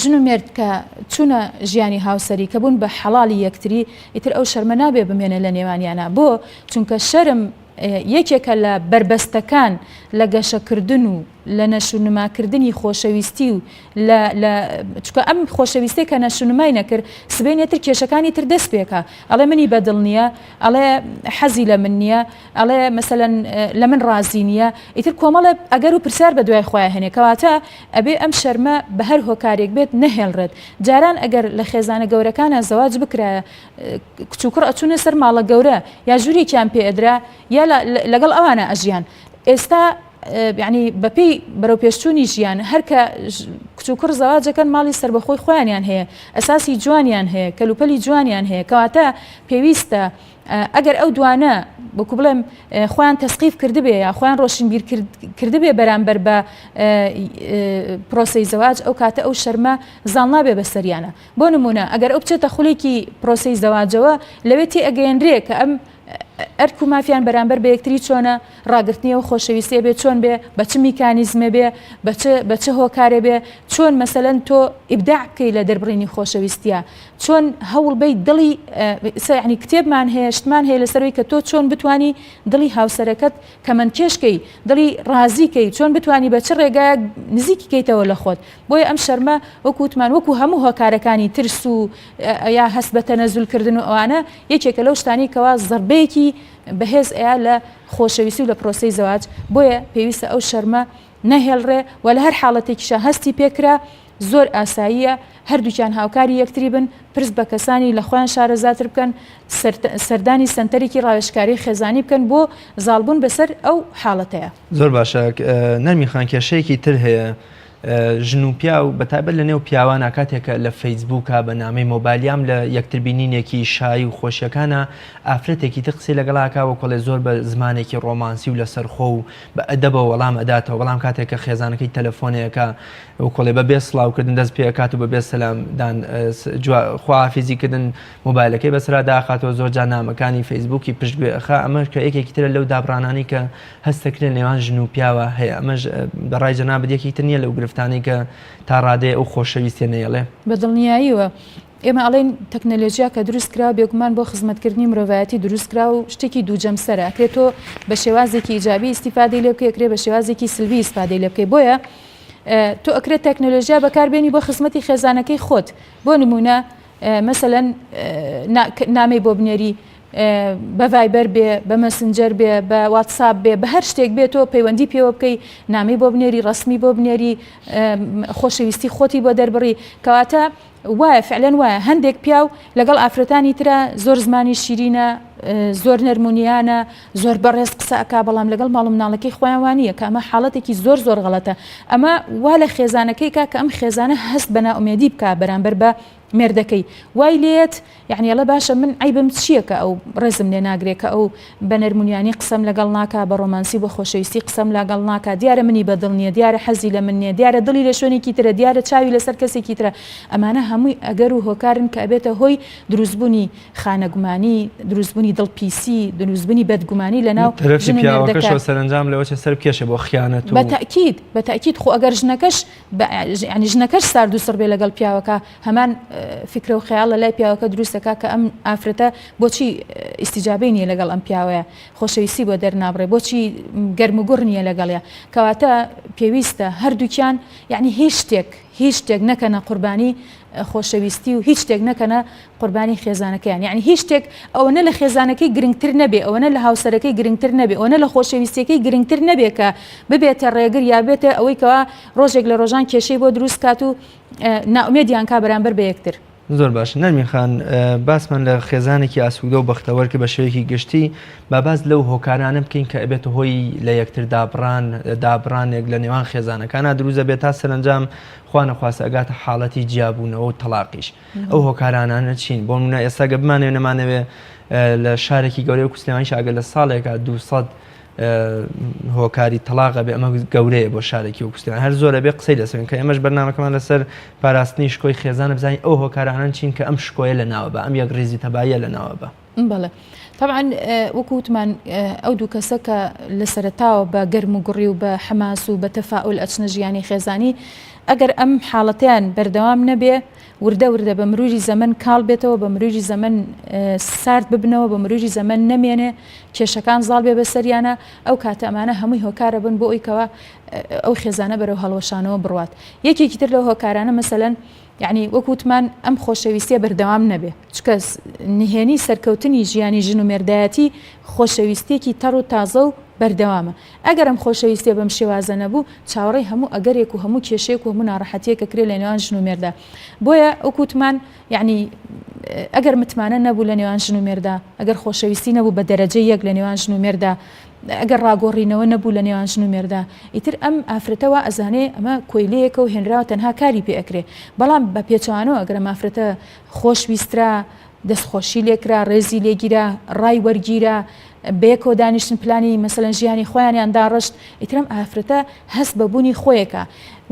ژن و مێرد کە چوونە ژیانی هاوسەری کە بوون بە حەڵالی یەکتری ئیتر ئەو شەرمە نابێ بمێنێ لە نێوانیانا بۆ؟ چونکە شەرم یەکێکە لە بەربەستەکان لە گەشەکردن و لە نەشونماکردنی خۆشەویستی و لە لە چونکە ئەم خۆشەویستەی کە نەشونمای نەکرد سبەینێ تر کێشەکانی تر دەست پێکا ئەڵێ منی بەدڵ نییە ئەڵێ حەزی لە من نییە ئەڵێ مەسەلەن لە من ڕازی نییە ئیتر کۆمەڵێ ئەگەر و پرسیار بە دوای خۆیان هێنێ کەواتە ئەبێ ئەم شەرمە بە هەر هۆکارێک بێت نەهێڵرێت جاران ئەگەر لە خێزانە گەورەکانە زەواج بکرایە کچ و کوڕ ئەچوونە سەر ماڵە گەورە یا ژوورێکیان پێ ئەدرا یا لەگەڵ ئەوانە ئەژیان ئێستا یعنی بەپێی بەرەوپێشچوونی ژیان هەر کە کچ و کوڕ زەواجەکەن ماڵی سەربەخۆی خۆیانیان هەیە ئەساسی جوانیان هەیە کەلوپەلی جوانیان هەیە کەواتە پێویستە ئەگەر ئەو دوانە وەکو بڵێم خۆیان تەسقیف کردبێ یا خۆیان ڕۆشنبیر کردبێ بەرامبەر بە پرۆسەی زەواج ئەو کاتە ئەو شەرمە زاڵ نابێ بەسەریانە بۆ نمونە ئەگەر ئەو بچێتە خولێکی پرۆسەی زەواجەوە لەوێ تێ ئەگەیەنرێ کە ئەم ئەرک و مافیان بەرامبەر بە یەکتری چۆنە، ڕاگرتنی ئەو خۆشەویستیە بێ چۆن بێ، بە چ میکانیزمێ بێ، بە چ بە چ هۆکارێ بێ، چۆن مەسەلەن تۆ ئیبداع بکەی لە دەربڕینی خۆشەویستیە، چۆن هەوڵ بەی دڵی ئیستا یەعنی کتێبمان هەیە شتمان هەیە لەسەر ئەوەی کە تۆ چۆن بتوانی دڵی هاوسەرەکەت کەمەندکێش کەی، دڵی ڕازی کەی، چۆن بتوانی بە چ ڕێگایەک نزیکی کەیتەوە لە خۆت. بۆیە ئەم شەرمە وەکو وتمان وەکو هەموو هۆکارەکانی ترس و یا هەست بە تەنەزول کردن و ئەوانە یەکێکە لەو شتانەی کەوا زەربەیەکی بەهێز ئەیا لە خۆشەویستی و لە پرۆسەی زەواج بۆیە پێویستە ئەو شەرمە نەهێڵرێ و لە هەر حاڵەتێکیشا هەستی پێکرا زۆر ئاساییە هەردووکیان هاوکاری یەکتری بن پرس بە کەسانی لە خۆیان شارەزاتر بکەن سەردانی سەنتەرێکی ڕاوێژکاری خێزانی بکەن بۆ زاڵبوون بەسەر ئەو حاڵەتەیە. زۆر باشە نەرمی خان کێشەیەکی تر هەیە ژن و پیاو بە تایبەت لە نێو پیاوانا کاتێک کە لە فەیسبووکا بە نامەی مۆبایل یام لە یەکتر بینینێکی شایی و خۆشیەکانا ئافرەتێکی تر قسەی لەگەڵا ئەکا وەک ئەڵێ زۆر بە زمانێکی ڕۆمانسی و لەسەرخۆ و بە ئەدەبەوە وەڵام ئەداتەوە بەڵام کاتێک کە خێزانەکەی تەلەفۆنێ ئەکا وەک ئەڵێ بە بێ سڵاو کردن دەست پێ ئەکات و بە بێ سەلام دان خواحافیزی کردن مۆبایلەکەی بەسەرا داخاتەوە زۆر جار نامەکانی فەیسبووکی پشتگوێ ئەخا ئەمەش کە یەکێکی ترە لەو دابڕانانەی کە هەست دەکرێت نێوان ژن و پیاوە هەیە ئەمەش بە ڕای جەنابت یەکێکی تر نییە لەو گرفتانەی کە تا ڕادەیە ئەو خۆشەویستیە نەیەڵێ؟ بە دڵنیاییەوە ئێمە ئەڵێین تەکنەلۆجیا کە دروست کرا بێگومان بۆ خزمەتکردنی مرۆڤایەتی دروست کرا و شتێکی دوو جەمسەرە ئەکرێ تۆ بە شێوازێکی ئیجابی ئیستیفادەی لێ بکەی ئەکرێ بە شێوازێکی سلبی ئیسفادەی لێ بکەی بۆیە تۆ ئەکرێت تەکنەلۆژیا بەکاربێنی بۆ خزمەتی خێزانەکەی خۆت بۆ نمونە مەسەلەن نامەی بۆ بنێری بە ڤایبەر بێ بە مەسنجەر بێ بە واتساپ بێ بە هەر شتێک بێ تۆ پەیوەندی پێوە بکەی نامەی بۆ بنێری ڕسمی بۆ بنێری خۆشەویستی خۆتی بۆ دەربڕی کەواتە وایە فعلەن وایە هەندێک پیاو لەگەڵ ئافرەتانی ترە زۆر زمانی شیرینە زۆر نەرمونیانە زۆر بەڕێز قسە ئەکا بەڵام لەگەڵ ماڵ و مناڵەکەی خۆیان وانییە کە ئەمە حاڵەتێکی زۆر زۆر غەڵەتە ئەمە وا لە خێزانەکەی کا کە ئەم خێزانە هەست بە نائومێدی بکا بەرامبەر بە مێردەکەی وای لێت یعنی ئەڵێ باشە من عەیبم چییە کە ئەو ڕێزم لێ ناگرێ کە ئەو بە نەرمونیانی قسەم لەگەڵ ناکا بە ڕۆمانسی و بە خۆشەویستی قسەم لاگەڵ ناکا دیارە منی بە دڵ نییە دیارە حەزی لە من نییە دیارە دڵی لە شوێنێکی ترە دیارە چاوی لەسەر کەسێکی ترە ئەمانە هەمووی ئەگەر و هۆکارن کە ئەبێتە هۆی دروستبوونی خانەگومانی، دروستبوونی دڵپیسی، دروستبوونی بەدگومانی لەناو تەرەفی ژن و مێردەکە. پیاوەکەشەوە سەرەنجام لەوەچێ سەر بکێشێ بۆ خیانەت و. بە تەئکید، بە تەئکید خۆ ئەگەر ژنەکەش بە یانی ژنەکەش سارد و سڕ بێ لەگەڵ پیاوەکە هەمان فیکرە و خەیاڵ لە لای پیاوەکە دروست دەکا کە ئەم ئافرەتە بۆچی ئیستیجابەی نییە لەگەڵ ئەم پیاوەیە، خۆشەویستی بۆ دەرنابڕێ، بۆچی گەرم و گوڕ نییە لەگەڵیا. کەواتە پێویستە هەردووکیان یانی هیچ شتێک، هیچ شتێک نەکەنە قوربانی خۆشەویستی و هیچ شتێک نەکەنە قوربانی خێزانەکەیان یەعنی هیچ شتێک ئەوەنە لە خێزانەکەی گرنگتر نەبێ ئەوەنە لە هاوسەرەکەی گرنگتر نەبێ ئەوەنە لە خۆشەویستیەکەی گرنگتر نەبێ کە ببێتە ڕێگر یا بێتە ئەوەی کەوا ڕۆژێک لە ڕۆژان کێشەی بۆ دروست کات و نائومێدیان کا بەرامبەر بە یەکتر. زۆر باشە نەرمین خان باسمان لە خێزانێکی ئاسوودە و بەختەوەر کرد بە شێوەیەکی گشتی با باس لەو هۆکارانە بکەین کە ئەبێتە هۆی لە یەکتر دابڕان دابڕانێک لە نێوان خێزانەکانا دروست دەبێت تا سەرەنجام خوا نەخواستە ئەگاتە حاڵەتی جیابوونەوە و تەڵاقیش ئەو هۆکارانانە چین بۆ نمونە ئێستا گە بمانەوێ نەمانەوێ لە شارێکی گەورەی وەکو سلێمانیش ئەگەر لە ساڵێکا 200 هۆکاری تەڵاق ئەبێ ئەمە گەورەیە بۆ شارێکی وەکو سلێمانی هەر زۆرە بێ قسەی لەسەر کە ئێمەش بەرنامەکەمان لەسەر پاراستنی شکۆی خێزانە بزانین ئەو هۆکارانەن چین کە ئەم شکۆیە لە ناوە بە ئەم یەک ڕیزی تەباییە لە ناوە بە. بەڵێ طبعا وەکو وتمان ئەو دوو کەسە کە لە سەرەتاوە بە گەرم و گوڕی و بە حەماس و بە تەفاعول ئەچنە ژیانی خێزانی ئەگەر ئەم حاڵەتیان بەردەوام نەبێ وردە وردە بە مروری زەمەن کاڵ بێتەوە، بە مروری زەمەن سارد ببنەوە، بە مروری زەمەن نەمێنێ، کێشەکان زاڵ بێ بەسەریانا، ئەو کاتە ئەمانە هەمووی هۆکارە بن بۆ ئەوی کەوا ئەو خێزانە بەرەو هەڵوەشانەوە بڕوات. یەکێکی تر لەو هۆکارانە مەسەلەن یعنی وەک وتمان ئەم خۆشەویستیە بەردەوام نەبێ، چونکە نهێنی سەرکەوتنی ژیانی ژن و مێردایەتی خۆشەویستیەکی تەڕ و تازە و بەردەوامە. ئەگەر ئەم خۆشەویستیە بەم شێوازە نەبوو، چاوەڕێی هەموو ئەگەرێک و هەموو کێشەیەک و هەموو ناڕەحەتیەک ئەکرێ لە نێوان ژن و مێردا. بۆیە وەک وتمان یەعنی ئەگەر متمانە نەبوو لە نێوان ژن و مێردا، ئەگەر خۆشەویستی نەبوو بە دەرەجەی یەک لە نێوان ژن و مێردا، ئەگەر ڕاگۆڕینەوە نەبوو لە نێوان ژن و مێردا، ئیتر ئەم ئافرەتە وا ئەزانێ ئەمە کۆیلەیەکە و هێنراوە تەنها کاری پێ ئەکرێ. بەڵام بە پێچەوانەوە ئەگەر ئەم ئافرەتە خۆش ویسترا، دەستخۆشی لێکرا، ڕێزی لێگیرا، ڕای وەرگیرا، بەیەکەوە دانیشتن پلانی مەسەلەن ژیانی خۆیانیان داڕشت، ئیتر ئەم ئافرەتە هەست بە بوونی خۆیەکا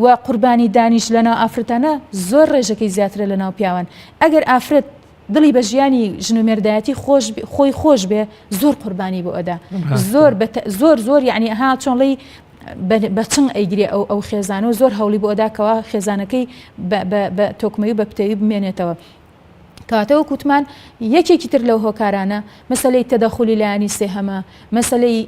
و قوربانی دانیش لەناو ئافرەتانە زۆر ڕێژەکەی زیاترە لەناو پیاوان. ئەگەر ئافرەت دڵی بە ژیانی ژن و مێردایەتی خۆش خۆی خۆش بێ زۆر قوربانی بۆ ئەدا زۆر زۆر زۆر یعنی ئەها چۆنڵی بە چنگ ئەیگرێ ئەو ئەو خێزانە و زۆر هەوڵی بۆ ئەدا کەوا خێزانەکەی بە تۆکمەی و بە پتەوی بمێنێتەوە. کەواتە وەک وتمان یەکێکی تر لەو هۆکارانە مەسەلەی تەدەخولی لایەنی سێهەمە، مەسەلەی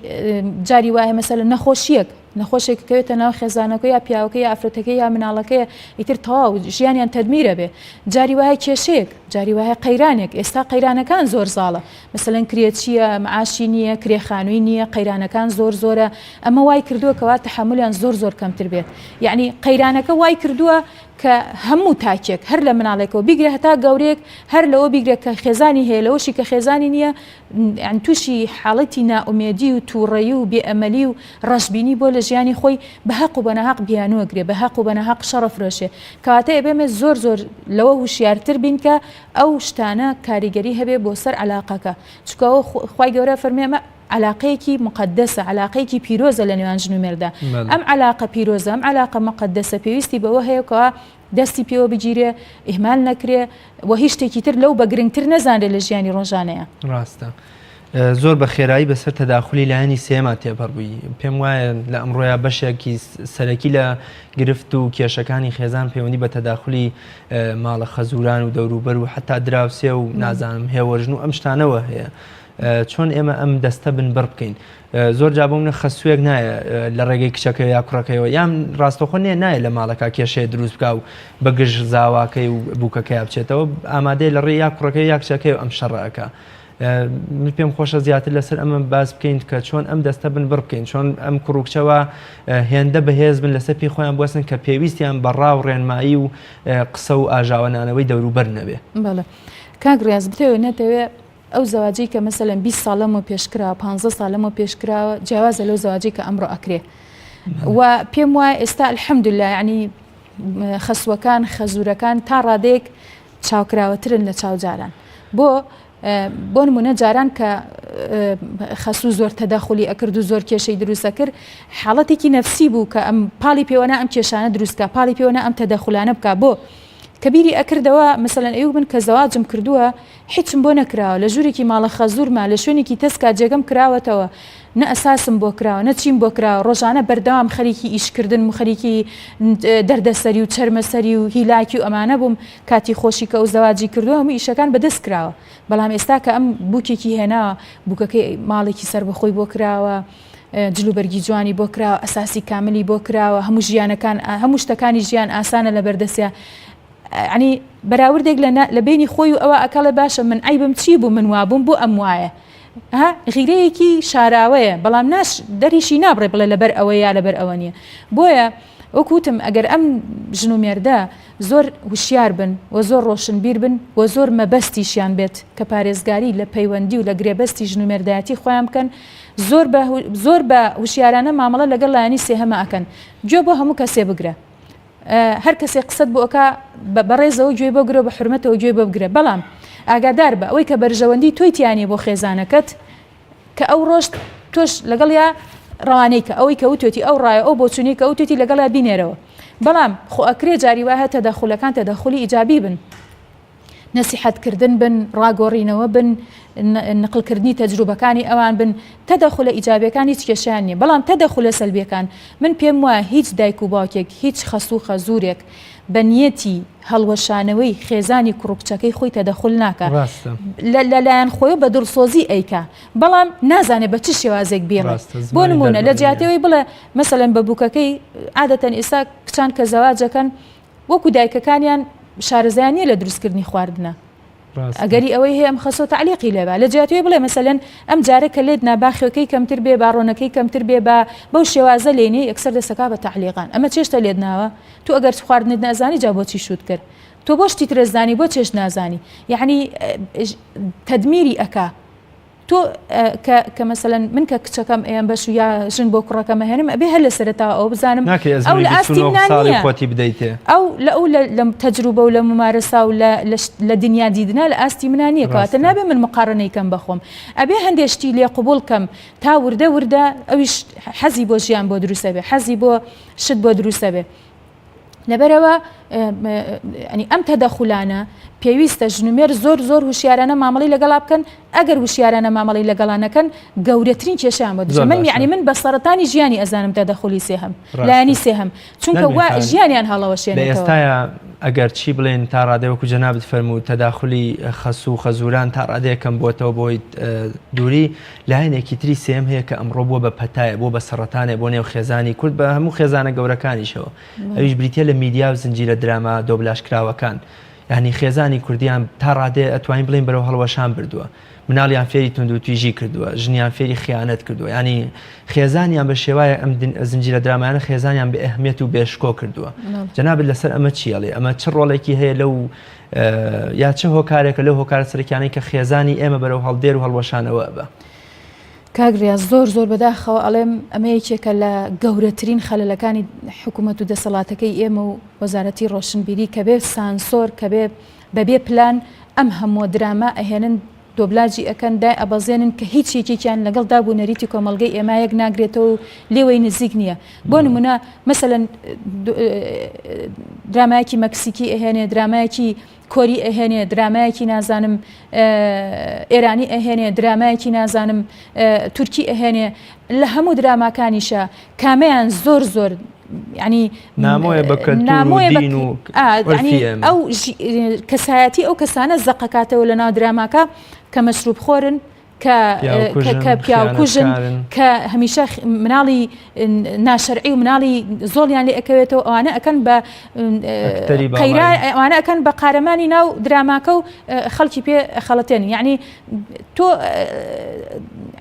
جاری وایە مەسەلە نەخۆشیەک نەخۆشێک کەوێتە ناو خێزانەکە یا پیاوەکە یا ئافرەتەکە یا مناڵەکەیە ئیتر تەواو ژیانیان تەدمیرە بێ جاری وایە کێشەیەک جاری وایە قەیرانێک ئێستا قەیرانەکان زۆر زاڵە مەسەلەن کرێچیە معاشی نییە کرێخانووی نییە قەیرانەکان زۆر زۆرە ئەمە وای کردووە کەوا تەحەمولیان زۆر زۆر کەمتر بێت یعنی قەیرانەکە وای کردووە کە هەموو تاکێک هەر لە مناڵێکەوە بیگرە هەتا گەورەیەک هەر لەوە بیگرە کە خێزانی هەیە لەوەشی کە خێزانی نییە یان تووشی حاڵەتی نائومێدی و تووڕەیی و بێئەمەلی و ڕەشبینی بۆ لە ژیانی خۆی بە هەق و بە ناهەق بیانووەگرێ بە هەق و بە ناهەق شەڕەفرۆشێ کەواتە ئەبێ زۆر زۆر لەوە هوشیارتر بین کە ئەو شتانە کاریگەری هەبێ بۆ سەر عەلاقەکە چونکە ئەوە خوای گەورە فەرمی ئەمە عەلاقەیەکی موقەدەسە، عەلاقەیەکی پیرۆزە لە نێوان ژن و مێردا. ئەم عەلاقە پیرۆزە، ئەم عەلاقە موقەدەسە پێویستی بەوە هەیە کەوا دەستی پێوە بگیرێ، ئیهمال نەکرێ و هیچ شتێکی تر لەو بە گرنگتر نەزانرێ لە ژیانی ڕۆژانەیا. ڕاستە. زۆر بە خێرایی بەسەر تەداخولی لایەنی سێیەما تێپەڕ بووی. پێم وایە لە ئەمڕۆیا بەشێکی سەرەکی لە گرفت و کێشەکانی خێزان پەیوەندی بە تەداخولی ماڵە خەزووران و دەوروبەر و حەتا دراوسێ و نازانم هێوەژن و ئەم شتانەوە هەیە. چۆن ئێمە ئەم دەستە بنبڕ بکەین؟ زۆر جا بۆ منە خەسووێک نایە لە ڕێگەی کچەکەی یا کوڕەکەیەوە یان ڕاستەخۆ نییە نایە لە ماڵەکە کێشەیە دروست بکە و بە گژ زاواکەی و بووکەکەی بچێتەوە ئامادەیە لە ڕێ یا کوڕەکەی یا کچەکەی ئەم شەڕەکە. من پێم خۆشە زیاتر لەسەر ئەمە باس بکەین کە چۆن ئەم دەستە بن بڕ بکەین چۆن ئەم کوڕوکچەوە هێندە بەهێز بن لەسەر پێی خۆیان بوەستن کە پێویستیان بە ڕا و ڕێنمایی و قسە و ئاژاوەنانەوەی دەوروبەر نەبێ. بەڵێ کاک ڕیاز بتەوێ نەتەوێ ئەو زەواجەی کە مەسەلەن 20 ساڵ لەمەوە پێش کراوە 15 ساڵ لەمەوە پێش کراوە جیاوازە لەو زەواجەی کە ئەمڕۆ ئەکرێ و پێم وایە ئێستا الحمدلله یعنی خەسوەکان خەزورەکان تا ڕادەیەک چاوکراوەترن لە چاو جاران بۆ بۆ نمونە جاران کە خەسوو زۆر تەدەخلی ئەکرد و زۆر کێشەی دروستە کرد حاڵەتێکی نەفسی بوو کە ئەم پاڵی پێوەنا ئەم کێشانە دروستکە پاڵی پێوەنا ئەم تەدەخولانە بکە بۆ کە بیری ئەکردەوە مەسەلەن ئەیوب من کە زەواجم کردووە هیچم بۆ نەکراوە لە ژوورێکی ماڵە خەزوورما لە شوێنێکی تەسکا جێگەم کراوەتەوە نە ئەساسم بۆ کراوە نە چیم بۆ کراوە ڕۆژانە بەردەوام خەریکی ئیشکردنم و خەریکی دەردەسەری و چەرمەسەری و هیلاکی و ئەمانە بووم کاتی خۆشی کە ئەو زەواجی کردووە هەموو ئیشەکان بەدەست کراوە بەڵام ئێستا کە ئەم بووکێکی هێناوە بووکەکەی ماڵێکی سەربەخۆی بۆ کراوە جلوبەرگی جوانی بۆ کراوە ئەساسی کاملی بۆ کراوە هەموو ژیانەکان هەموو شتەکانی ژیان ئاسانە لە بەردەستیا ینی بەراوردێک لە لە بینی خۆی و ئەوە ئەکەڵێ باشە من عیبم چی بوو من وابووم بۆ ئەم وایە ها غیرەیەکی شاراوەیە بەڵام ناش دەریشی نابڕێ بڵێ لەبەر ئەوە یا لەبەر ئەوە نییە بۆیە وەکوتم ئەگەر ئەم ژن و مێردە زۆر هوشیار بن و زۆر ڕۆشنبیر بن و زۆر مەبەستیشیان بێت کە پارێزگاری لە پەیوەندی و لە گرێبەستی ژن و مێردایەتی خۆیان بکەن زۆر بە زۆر بە هوشیارانە مامەڵە لەگەڵ لایەنی سێهەمە ئەکەن گوێ بۆ هەموو کەسێ بگرە هەر کەسێ قسەت بۆ ئەکا بە بەڕێزەوە گوێی بۆ گرە بە حورمەتەوە گوێی بۆ بگرە بەڵام ئاگادار بە ئەوەی کە بەرژەوەندی تۆی تیا نیە بۆ خێزانەکەت کە ئەو ڕۆشت تۆش لەگەڵیا ڕەوانەی کە ئەوەی کە وتوێتی ئەو ڕایە ئەو بۆچوونەی کە وتوێتی لەگەڵیا بینێرەوە بەڵام خۆ ئەکرێ جاری وایە تەدەخولەکان تەدەخولی ئیجابی بن نەسیحەت کردن بن، ڕاگۆڕینەوە بن، نقڵکردنی تەجروبەکانی ئەوان بن، تەدەخولە ئیجابیەکان هیچ کێشەیان نیە، بەڵام تەدەخولە سەلبیەکان من پێم وایە هیچ دایک و باوکێک هیچ خەسوو خەزوورێک بە نیەتی هەڵوەشانەوەی خێزانی کوڕ و کچەکەی خۆی تەدەخول ناکا ڕاستە. لە لە لایەن خۆیەوە بە دڵسۆزی ئەیکا بەڵام نازانێ بە چ شێوازێک بیڵێ ڕاستە بۆ زمانی نموونە لە دەربڕینە. جیاتی ئەوەی بڵێ مەسەلەن بە بووکەکەی عادەتەن ئێستا کچان کە زەواج ئەکەن وەکو دایکەکانیان شارەزایان نیە لە دروستکردنی خواردنە ئەگەری ئەوەی هەیە ئەم خەسۆ تەعلیقی لێ با لە جیاتی بڵێ مەسەلەن ئەم جارە کە لێت نا با خوێکەی کەمتر بێ با ڕۆنەکەی کەمتر بێ با بەو شێوازە لێ نێ یەکسەر دەسەکا بە تەعلیقان ئەمە چێشتە لێت ناوە تۆ ئەگەر خواردنت نازانی جا بۆچی شوت کرد تۆ بۆ شتی ترەزانی بۆ چێشت نازانی یعنی تەدمیری ئەکا تۆ کە کە مەسەلەن من کە کچەکەم ئەیەم بە شوو یا ژن بۆ کوڕەکەم ئەهێنم ئەبێ هەر لە سەرەتاوە ئەوە بزانم ناکرێ ئەو ئەزموونی لە ئاستی 29 منا ساڵی نییە خۆتی بدەیتێ. ئەو لە ئەو لە لە تەجروبە و لە مومارەسا و لە لە لە دنیا دیدنا لە ئاستی منا نییە کەواتە ڕاستە. نابێ من مقارەنەی کەم بە خۆم ئەبێ هەندێ شتی لێ قبوڵ کەم تا وردە وردە ئەویش حەزی بۆ ژیان بۆ دروست ئەبێ حەزی بۆ شت بۆ دروست ئەبێ. لەبەرئەوە ینی ئەم تەدەخولانە پێویستە ژن و مێرد زۆر زۆر هوشیارانە مامەڵەی لەگەڵا بکەن ئەگەر هوشیارانە مامەڵەی لەگەڵا نەکەن گەورەترین کێشەیان بۆ دروست من یعنی من بە سەرەتانی ژیانی ئەزانم تەدەخولی سێهەم لایەنی سێهەم چونکە وا ژیانیان هەڵەوەشێنێتەوە. لە ئێستایا ئەگەر چی بڵێن تا ڕادەیە وەکو جەنابت فەرموو تەداخولی خەسوو و خەزووران تا ڕادەیەک کەم بۆتەوە بۆی دووری لایەنێکی تری سێیەم هەیە کە ئەمڕۆ بووە بە پەتایە، بووە بە سەڕەتانێ بۆ نێو خێزانی کورد بە هەموو خێزانە گەورەکانیشەوە، ئەویش بریتییە لە میدیا و زنجیرە دراما دۆبلاژکراوەکان. یانی خێزانی کوردیان تا ڕادەیە ئەتوانین بڵێین بەرەو هەڵوەشان بردووە. مناڵیان فێری توندوتیژی کردووە، ژنیان فێری خیانەت کردووە. یانی خێزانیان بە شێوایە ئەم زنجیرە درامایانە خێزانیان بێ ئەهمیەت و بێ شکۆ کردووە. جەنابت لەسەر ئەمە چی ئەڵێی؟ ئەمە چ ڕۆڵێکی هەیە لەو یا چ هۆکارێکە لەو هۆکارە سەرەکیانەی کە خێزانی ئێمە بەرەو هەڵدێر و هەڵوەشانەوە ئەبا؟ کاک ڕیاز زۆر زۆر بەداخەوە ئەڵێم ئەمە یەکێکە لە گەورەترین خەلەلەکانی حکوومەت و دەسەڵاتەکەی ئێمە و وەزارەتی ڕۆشنبیری کە بێ سانسۆر کە بێ بەبێ پلان ئەم هەمووە دراما ئەهێنن دۆبلاجی ئەکەن دای ئەبەزێنن کە هیچ یەکێکیان لەگەڵ داب و نەریتی کۆمەڵگەی ئێمە یەک ناگرێتەوە و لێوەی نزیک نییە بۆ نمونە مەسەلەن درامایەکی مەکسیکی ئەهێنێ درامایەکی کۆری ئەهێنێ درامایەکی نازانم ئێرانی ئەهێنێ درامایەکی نازانم تورکی ئەهێنێ لە هەموو دراماکانیشە کامەیان زۆر زۆر ینی نامۆیە بە کەلتور و دین و عورفی ئێمە. ئەو کەسایەتی ئەو کەسانە زەقەکاتەوە لە ناو دراماکە کە مەشروب خۆرن کە کە پیاوکوژن کە هەمیشە مناڵی ناشەرعی و مناڵی زۆڵیان لێ ئەکەوێتەوە ئەوانە ئەکەن بە قەیرا ئەوانە ئەکەن بە قارەمانی ناو دراماکە و خەڵکی پێ خەڵەتێن یعنی تۆ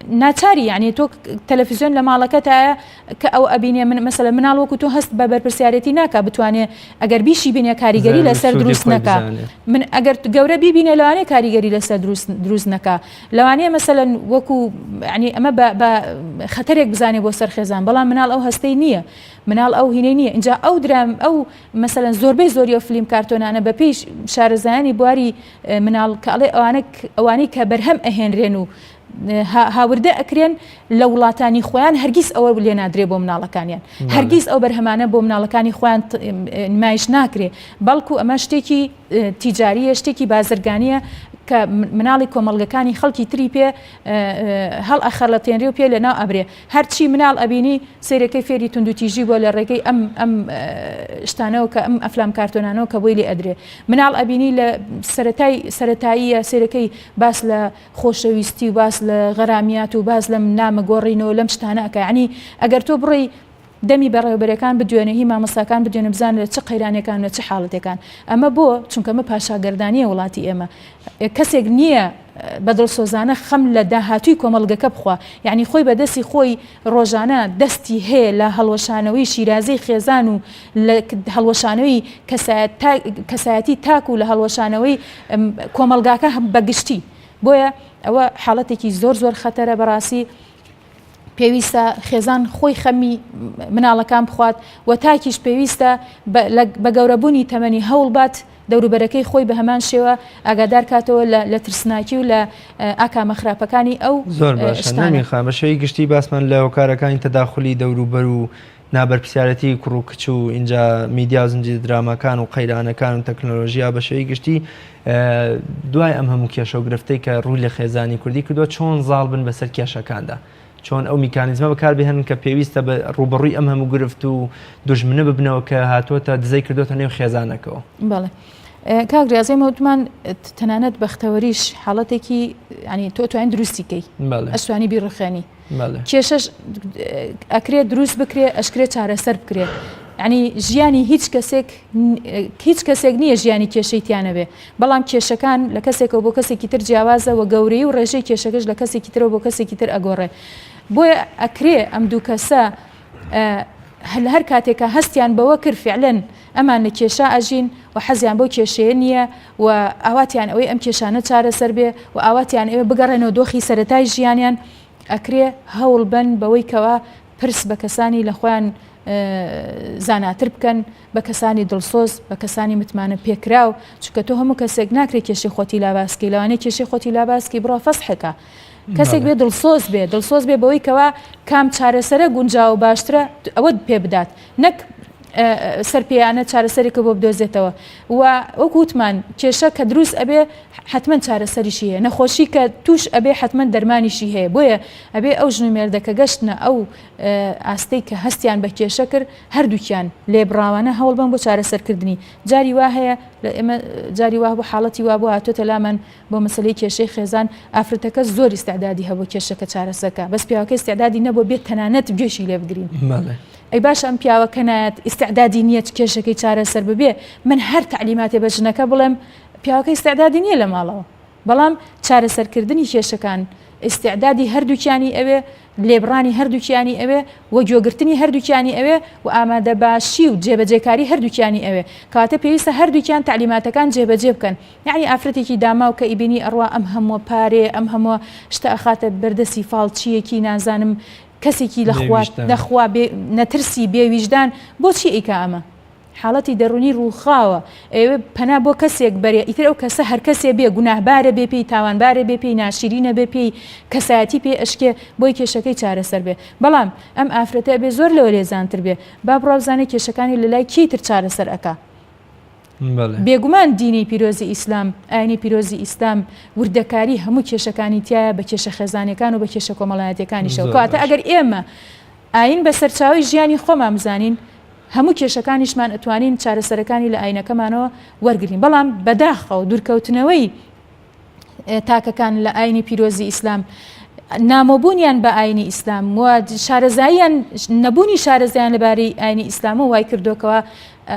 ناچاری یعنی تۆ تەلەفیزیۆن لە ماڵەکەتایە کە ئەو ئەبینێ من مەسەلەن مناڵ وەکو تۆ هەست بە بەرپرسیارێتی ناکا بتوانێ ئەگەر بیشی بینێ کاریگەری لەسەر دروست نەکا من ئەگەر گەورە بیبینێ لەوانەیە کاریگەری لەسەر دروست دروست نەکا لەوانەیە مەسەلەن وەکو ینی ئەمە بە خەتەرێک بزانێ بۆ سەر خێزان بەڵام مناڵ ئەو هەستەی نییە مناڵ ئەو هینەی نییە اینجا ئەو درام ئەو مەسەلەن زۆربەی زۆری ئەو فلیم کارتۆنانە بە پێی شارەزایانی بواری مناڵ کە ئەڵێ ئەوانە ئەوانەی کە بەرهەم ئەهێنرێن و هاوردە ئەکرێن لە وڵاتانی خۆیان هەرگیز ئەوە لێ نادرێ بۆ مناڵەکانیان هەرگیز ئەو بەرهەمانە بۆ مناڵەکانی خۆیان نمایش ناکرێ بەڵکو ئەمە شتێکی تیجاریە شتێکی بازرگانیە کە مناڵی کۆمەڵگەکانی خەڵکی تری پێ هەڵ ئەخەڵەتێنرێ و پێ لەناو ئەبرێ هەرچی مناڵ ئەبینی سەیرەکەی فێری توندوتیژی بووە لە ڕێگەی ئەم ئەم شتانەوە کە ئەم ئەفلام کارتۆنانەوە کە بۆی لێ ئەدرێ مناڵ ئەبینی لە سەتای سەتاییە سەیرەکەی باس لە خۆشەویستی و باس لە غەرامیات و باس لەم نامە گۆڕینەوە لەم شتانە ئەکا یعنی ئەگەر تۆ بڕۆی. دەمی بەڕێوەبەرەکان بدوێنێ هی مامۆستاکان بدوێنێ بزانە لە چ قەیرانێکان لە چ حاڵەتێکان ئەمە بۆ؟ چونکە ئەمە پاشاگەردانییە وڵاتی ئێمە کەسێک نییە بە دڵسۆزانە خەم لە داهاتووی کۆمەڵگەکە بخوا یعنی خۆی بە دەستی خۆی ڕۆژانە دەستی هەیە لە هەڵوەشانەوەی شیرازەی خێزان و لە هەڵوەشانەوەی کەسایەتی تاک و لە هەڵوەشانەوەی کۆمەڵگاکە بەگشتی بۆیە ئەوە حاڵەتێکی زۆر زۆر خەتەرە بەڕاستی پێویستە خێزان خۆی خەمی مناڵەکان بخوات و تاکیش پێویستە بە گەورەبوونی تەمەنی هەوڵبات دەوروبەرەکەی خۆی بە هەمان شێوە ئاگادار کاتەوە لە ترسناکی و لە ئاکامە خراپەکانی ئەو زۆر باشە نەرمین خان بە شێوەی گشتی باسمان لە هۆکارەکانی تەداخولی دەوروبەر و نابەرپرسیارەتی کوڕ و کچ و ئینجا میدیا و زنجیرە دراماکان و قەیرانەکان و تەکنەلۆژیا بە شێوەی گشتی دوای ئەم هەموو کێشە و گرفتەی کە ڕووی لە خێزانی کوردی کردووە چۆن زاڵ بن بەسەر کێشەکاندا چۆن ئەو میکانیزمە بەکاربهێنن کە پێویستە بە ڕووبەڕووی ئەم هەموو گرفت و دوژمنە ببنەوە کە هاتووەتە دزەی کردوتە نێو خێزانەکەەوە. بەڵێ کاک ریاز ئێمە وتمان تەنانەت بەختەوەریش حاڵەتێکی ینی تۆ توانین دروستی کەی ئەشتوانی بیڕخێنی کێشەش ئەکرێ دروست بکرێ ئەشکرێ چارەسەر بکرێ ینی ژیانی هیچ کەسێک هیچ کەسێک نییە ژیانی کێشەی تیانەبێ بەڵام کێشەکان لە کەسێکەوە بۆ کەسێکی تر جیاوازە و گەورەی و ڕێژەی کێشەکەش لە کەسێکی ترەوە بۆ کەسێکی تر ئەگۆڕێ بۆیە ئەکرێ ئەم دوو کەسە لە هەر کاتێکا هەستیان بەوە کرد فعلەن ئەمان لە کێشە ئەژین و حەزیان بەو کێشەیە نییە و ئاواتیان ئەوەی ئەم کێشانە چارەسەر بێ و ئاواتیان ئەوێ بگەڕێنەوە دۆخی سەرەتای ژیانیان ئەکرێ هەوڵ بەن بەوەی کەوا پرس بە کەسانی لە خۆیان زاناتر بکەن بە کەسانی دڵسۆز بە کەسانی متمانە پێکراو چونکە تۆ هەموو کەسێک ناکرێت کێشەی خۆتی لا باسکەی لەوانەیە کێشەی خۆتی لا باسکەی بڕۆ فەسحەکە کەسێک بێ دڵسۆز بێ دڵسۆز بێ بەوەی کەوا کام چارەسەرە گونجاو و باشترە ئەوەت پێ بدات نەک سەرپێیانە چارەسەرێکە بۆ بدۆزێتەوە و وەکو وتمان کێشە کە دروست ئەبێ حتمما چارەسەریشی هەیە نەخۆشی کە توش ئەبێ حتمما دەرمانیشی هەیە بۆیە ئەبێ ئەو ژن و مێردە کە گەشتنە ئەو ئاستەی کە هەستیان بە کێشە کرد هەردووکیان لێبڕاوانە هەوڵ بەن بۆ چارەسەرکردنی جاری وا هەیە لە ئێمە جاری وا بۆ حاڵەتی وا بۆ هاتۆتە لامان بۆ مەسەلەی کێشەی خێزان ئافرەتەکە زۆر ئیستعدادی هەبوو کێشەکە چارەسەرکا بەس پیاوەکە ئیستعدادی نەبوو بێت تەنانەت گوێشی لێ بگرین ئەی باشە ئەم پیاوە کە نایەت ئیستعدادی نییە کێشەکەی چارەسەر ببێ من هەر تەعلیماتێ بە ژنەکە بڵێم پیاوەکە ئیستعدادی نییە لە ماڵەوە بەڵام چارەسەرکردنی کێشەکان ئیستعدادی هەردووکیانی ئەوێ لێبڕانی هەردووکیانی ئەوێ و گوێگرتنی هەردووکیانی ئەوێ و ئامادەباشی و جێبەجێکاری هەردووکیانی ئەوێ کەواتە پێویستە هەردووکیان تەعلیماتەکان جێبەجێ بکەن یەعنی ئافرەتێکی داماو کە ئیبینی ئەڕوا ئەم هەمووە پارەیە ئەم هەمووە شتە ئەخاتە بەردەسی فاڵچییەکی نازانم کەسێکی لە خوا لە خوا بێ نەترسی بێ ویژدان بۆچی ئەیکا ئەمە حاڵەتی دەروونی ڕووخاوە ئەیەوێ پەنا بۆ کەسێک بەرێ ئیتر ئەو کەسە هەر کەسێ بێ گوناهبارە بێ پێی تاوانبارە بێ پێی ناشیرینە بێ پێی کەسایەتی پێ ئەشکێ بۆی کێشەکەی چارەسەر بێ بەڵام ئەم ئافرەتە ئەبێ زۆر لەوە لێزانتر بێ با بڕوا بزانێ کێشەکانی لە لای کێی تر چارەسەر ئەکا بێگومان دینی پیرۆزی ئیسلام، ئاینی پیرۆزی ئیسلام وردەکاری هەموو کێشەکانی تیایە بە کێشە خێزانیەکان و بە کێشە کۆمەڵایەتیەکانیشەوە. کەواتە ئەگەر ئێمە ئاین بە سەرچاوەی ژیانی خۆمان بزانین هەموو کێشەکانیشمان ئەتوانین چارەسەرەکانی لە ئاینەکەمانەوە وەرگرین. بەڵام بەداخەوە دوورکەوتنەوەی تاکەکان لە ئاینی پیرۆزی ئیسلام نامۆبوونیان بە ئاینی ئیسلام و شارەزاییان نەبوونی شارەزایان لەبارەی ئاینی ئیسلامەوە وای کردووە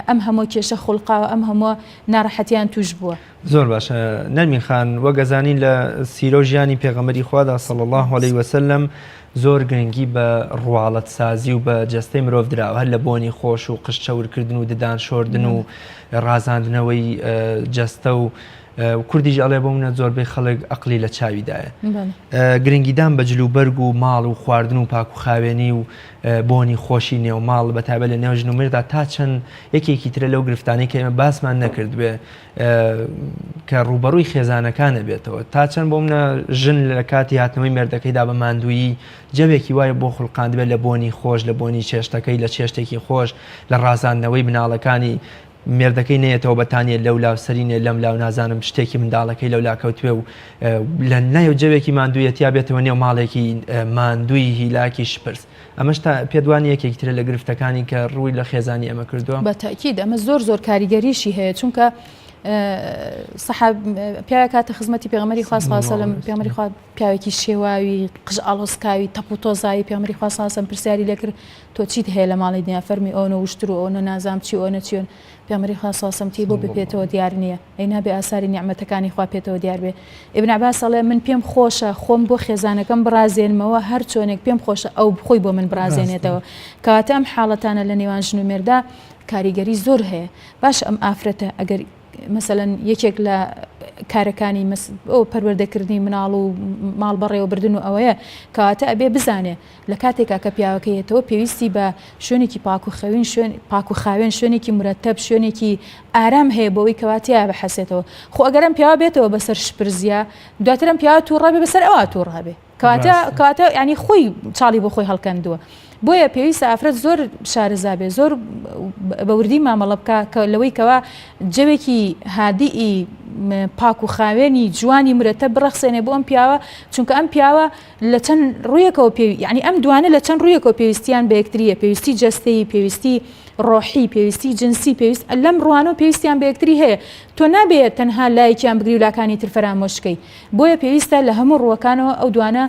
ئەم هەموو کێشە خوڵقاوە ئەم هەموو ناڕەحەتیان توش بووە. زۆر باشە نەرمین خان وەک ئەزانین لە سیرە و ژیانی پێغەمبەری خوادا صلی اللە علیه وسلم زۆر گرنگی بە ڕواڵەت سازی و بە جەستەی مرۆڤ دراوە هەر لە بۆنی خۆش و قژ چەورکردن و ددان شۆردن و ڕازاندنەوەی جەستە و کوردیش ئەڵێ بۆ منە زۆربەی خەڵک ئەقلی لە چاویدایە گرنگیدان بە جلوبەرگ و ماڵ و خواردن و پاک و خاوێنی و بۆنی خۆشی نێو ماڵ بە تایبەت لە نێو ژن و مێردا تا چەند یەکێکی ترە لەو گرفتانەی کە ئێمە باسمان نەکردبێ کە ڕووبەڕووی خێزانەکانە بێتەوە تا چەند بۆ منە ژن لە کاتی هاتنەوەی مێردەکەیدا بە ماندوویی جەوێکی وای بۆ خولقاندبێت لە بۆنی خۆش لە بۆنی چێشتەکەی لە چێشتێکی خۆش لە ڕازاندنەوەی مناڵەکانی مێردەکەی نەیەتەوە بەتانیە لەولا و سەرینێ لەملا و نازانم شتێکی منداڵەکەی لەولا کەوتوێ و لە نێو جەوێکی ماندوویەتیا بێتەوە نێو ماڵێکی ماندووی هیلاکی شپرس ئەمەش تا پێت وانیە یەکێکی ترە لە گرفتەکانی کە ڕووی لە خێزانی ئێمە کردووە؟ بە تەئکید ئەمە زۆر زۆر کاریگەریشی هەیە چونکە. سەحاب پیاوێک هاتە خزمەتی پێغەمبەری خوا صلی الله علیه و سلم پێغەمبەری خوا پیاوێکی شێواوی قژ ئاڵۆزکاوی تەپ و تۆزاوی پێغەمبەری خوا صلی الله علیه و سلم پرسیاری لێکرد تۆ چیت هەیە لە ماڵی دنیا فەرمی ئەوەنە وشتر و ئەوەنە نازام چی ئەوەنە چیون پێغەمبەری خوا صلی الله علیه و سلم تی بۆ بپێتەوە دیار نییە ئەی نابێ ئاساری نیعمەتەکانی خوا پێتەوە دیار بێ ابن عباس ئەڵێ من پێم خۆشە خۆم بۆ خێزانەکەم بڕازێنمەوە هەر چۆنێک پێم خۆشە ئەو خۆی بۆ من بڕازێنێتەوە کەواتە ئەم حاڵەتانە لە نێوان ژن و مێردا کاریگەری زۆر هەیە باشە ئەم ئافرەتە ئەگەر مەسەلەن یەکێک لە کارەکانی ئەو پەروەردەکردنی مناڵ و ماڵ بەڕێوەبردن و ئەوەیە کەواتە ئەبێ بزانێ لە کاتێکا کە پیاوەکە یەتەوە پێویستی بە شوێنێکی پاک و خەوین شوێن پاک و خاوێن شوێنێکی مرەتەب شوێنێکی ئارام هەیە بۆی کەوا تیا بحەسێتەوە خۆ ئەگەر ئەم پیاوە بێتەوە بەسەر شپرزیە دواتر ئەم پیاوە تووڕە بێ بەسەر ئەوە تووڕە بێ کەواتە کەواتە یعنی خۆی چاڵی بۆ خۆی هەڵکەندووە بۆیە پێویستە ئافرەت زۆر شارەزا بێ زۆر بە وردی مامەڵە بکە کە لەوەی کەوا جەوێکی هادیئی پاک و خاوێنی جوانی مرەتە بڕەخسێنێ بۆ ئەم پیاوە چونکە ئەم پیاوە لە چەند ڕوویەکەوە پێ یعنی ئەم دوانە لە چەند ڕوویەکەوە پێویستیان بە یەکتریە پێویستی جەستەیی پێویستی ڕۆحی پێویستی جنسی پێویست لەم ڕوانەوە پێویستیان بە یەکتری هەیە تۆ نابێت تەنها لایەکیان بگری و لاکانی تر فەرامۆشکەی بۆیە پێویستە لە هەموو ڕووەکانەوە ئەو دوانە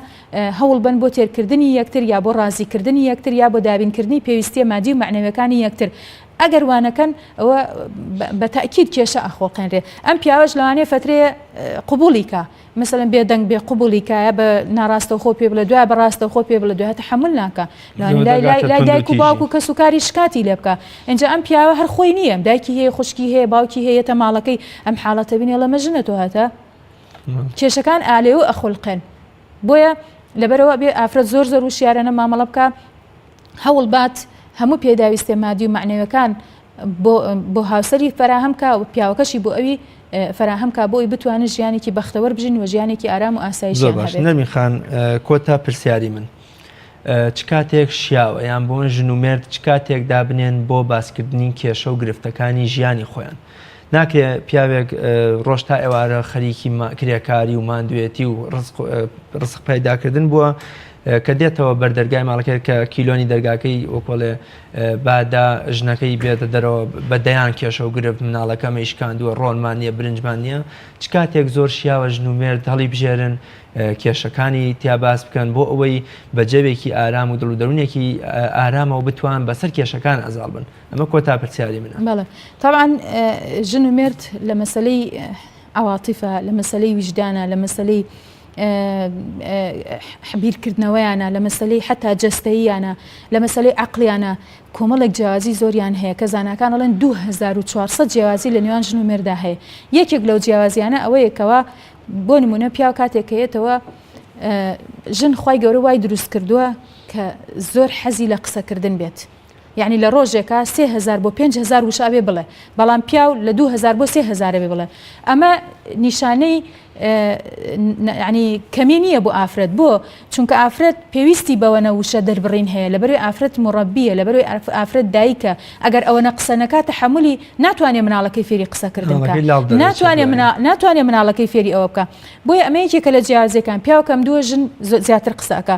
هەوڵ بەن بۆ تێرکردنی یەکتر یا بۆ ڕازیکردنی یەکتر یا بۆ دابینکردنی پێویستیە مادی و مەعنەویەکانی یەکتر. ئەگەر وانەکەن ئەوە بە تەئکید کێشە ئەخوڵقێنرێ. ئەم پیاوەش لەوانەیە فەترەیە قبوڵی کا، مەسەلەن بێدەنگ بێ قبوڵی کا یا بە ناڕاستەوخۆ پێ بڵێ دوای بە ڕاستەوخۆ پێ بڵێ دوای تەحەمول ناکا. لەوانەیە لای لای لای دایک و باوک و کەس و کاری شکاتی لێ بکا. ئینجا ئەم پیاوە هەر خۆی نییە، دایکی هەیە، خوشکی هەیە، باوکی هەیە، یەتە ماڵەکەی ئەم حاڵەتە بینێ ئەڵێ مە ژنە تۆ هەتە؟ کێشەکان ئالێو ئەخولقێن بۆیە لەبەرەوە بێ ئافرەت زۆر زۆر وشیارانە مامەڵە بکە هەوڵ بات هەموو پێداویستە مادی و معنەوەکان بۆ هاوسەری فەراهەم کا و پیاوەکەشی بۆ ئەوی فەراهەم کا بۆی بتوانن ژیانێکی بەختەوەر بژین و ژیانێکی ئارام و ئاسایشیان هەبێت. نەرمین خان کۆتا پرسیاری من چ کاتێک شیاوە یان بۆ ژن و مێرد چ کاتێک دابنێن بۆ باسکردنی کێشە و گرفتەکانی ژیانی خۆیان ناکرێ پیاوێک ڕۆژ تا ئێوارە خەریکی کرێکاری و ماندوێتی و ڕزق پەیداکردن بووە کە دێتەوە بەر دەرگای ماڵەکەی کە کیلۆنی دەرگاکەی وەکۆڵێ بادا ژنەکەی بێتە دەرەوە بە دەیان کێشە و گرفت مناڵەکەمە ئیشکاندووە ڕۆنمان نییە برنجمان نییە چ کاتێک زۆر شیاوە ژن و مێرد هەڵی بژێرن کێشەکانی تیا باس بکەن بۆ ئەوەی بە جەوێکی ئارام و دڵ و دەروونێکی ئارامەوە بتوان بەسەر کێشەکان ئەزاڵ بن ئەمە کۆتا پرسیاری منە. بەڵێ تەبعەن ژن و مێرد لە مەسەلەی عەواتیفە لە مەسەلەی ویژدانە لە مەسەلەی بیرکردنەوەیانە لە مەسەلەی حتا جەستەییانە لە مەسەلەی عەقڵیانە کۆمەڵێک جیاوازی زۆریان هەیە کە زاناکان ئەڵێن 2400 جیاوازی لە نێوان ژن و مێردا هەیە یەکێک لەو جیاوازیانە ئەوەیە کەوا بۆ نمونە پیاو کاتێک کە یەتەوە ژن خوای گەورە وای دروست کردووە کە زۆر حەزی لە قسەکردن بێت یەعنی لە ڕۆژێکا 3000 بۆ 5000 وشە ئەبێ بڵێ بەڵام پیاو لە 2000 بۆ 3000 ئەبێ بڵێ ئەمە نیشانەی ینی کەمی نییە بۆ ئافرەت بۆ چونکە ئافرەت پێویستی بەوەنە وشە دەربڕین هەیە لەبەروی ئافرەت مڕەبیە لەبەروی ئافرەت دایکە ئەگەر ئەوەنە قسە نەکا تەحەمولی ناتوانێ مناڵەکەی فێری قسەکردن بکا ناتوانێ ناتوانێ مناڵەکەی فێری ئەوە بکا بۆیە ئەمە یەکێکە لە جیاوازیەکان پیاو کەم دووە ژن زیاتر قسە ئەکا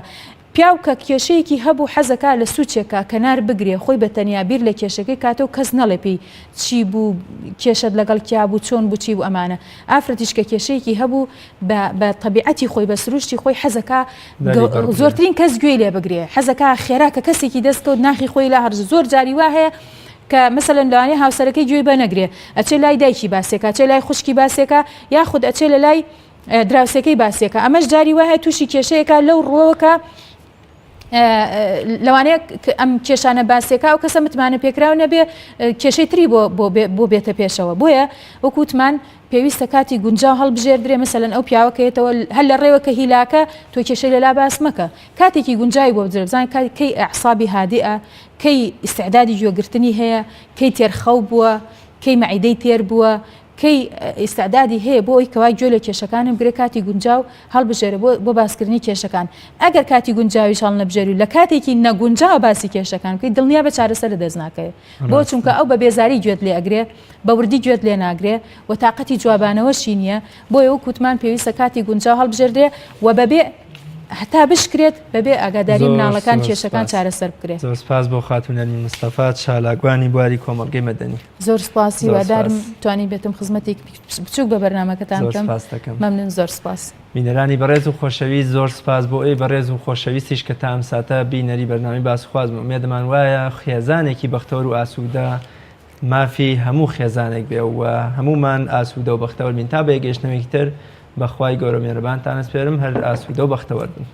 پیاو کە کێشەیەکی هەبوو حەزەکا لە سوچێکا کەنار بگرێ خۆی بە تەنیا بیر لە کێشەکەی کاتەوە کەس نەڵێ پێی چی بوو کێشەت لەگەڵ کیا بوو چۆن بوو چی بوو ئەمانە ئافرەتیش کە کێشەیەکی هەبوو بە بە تەبیعەتی خۆی بە سروشتی خۆی حەزەکا زۆرترین کەس گوێی لێ بگرێ حەزەکا خێرا کە کەسێکی دەست کەوت ناخی خۆی لا هەرز زۆر جاری وا هەیە کە مەسەلەن لەوانەیە هاوسەرەکەی گوێی بە نەگرێ ئەچێ لای دایکی باسێکا ئەچێ لای خوشکی باسێکا یاخود ئەچێ لە لای دراوسێکەی باسێکە ئەمەش جاری وا هەیە تووشی کێشەیەکە لەو ڕووەوە کە لەوانەیە ئەم کێشانە باسێکا ئەو کەسە متمانە پێکراو نەبێ کێشەی تری بۆ بۆ بێتە پێشەوە بۆیە وەکوتمان پێویستە کاتی گونجاو هەڵبژێردرێ مەسەلەن ئەو پیاوە کە یەتەوە هەر لە ڕێوە کە هیلاکە تۆ کێشەی لەلا باس مەکە کاتێکی گونجاوی بۆ بدرێ بزانە کەی ئەعسابی هادیئە کەی ئیستعدادی گوێگرتنی هەیە کەی تێرخەو بووە کەی مەعیدەی تێر بووە کەی ئیستعدادی هەیە بۆ ئەوی کەوا گوێ لە کێشەکانم بگرێ کاتی گونجاو هەڵبژێرە بۆ بۆ باسکردنی کێشەکان ئەگەر کاتی گونجاویش هەڵنەبژێری و لە کاتێکی نەگونجاو باسی کێشەکان بکەی دڵنیا بە چارەسەرت دەست ناکەوێ بۆ چونکە ئەو بە بێزاری گوێت لێ ئەگرێ بە وردی گوێت لێ ناگرێ و تاقەتی جوابانەوەشی نییە، بۆیە وەک وتمان پێویستە کاتی گونجاو هەڵبژێردرێ و بەبێ. هەتا بشکرێت بەبێ ئاگاداری مناڵەکان کێشەکان چارەسەر بکرێت. زۆر سپاس بۆ خاتوو نەرمین مستەفا چالاکوانی بواری کۆمەڵگەی مەدەنی. زۆر سپاس هیوادارم توانیبێتم خزمەتێکی بچووک بە بەرنامەکەتان بکەم. مەمنون زۆر سپاس. بینەرانی بەڕێز و خۆشەویست زۆر سپاس بۆ ئێوەی بەڕێز و خۆشەویستیش کە تا ئەم ساتە بینەری بەرنامەی باسوخواز بوون. ئومێدمان وایە خێزانێکی بەختەوەر و ئاسوودە مافی هەموو خێزانێک بێ و هەموومان ئاسوودە و بەختەوەر بین. تا بە یەکگەیشتنەوەیەکی تر بە خوای گەورە و مێرەبانتان ئەسپێرم هەر ئاسوودە و بەختەوەر بن.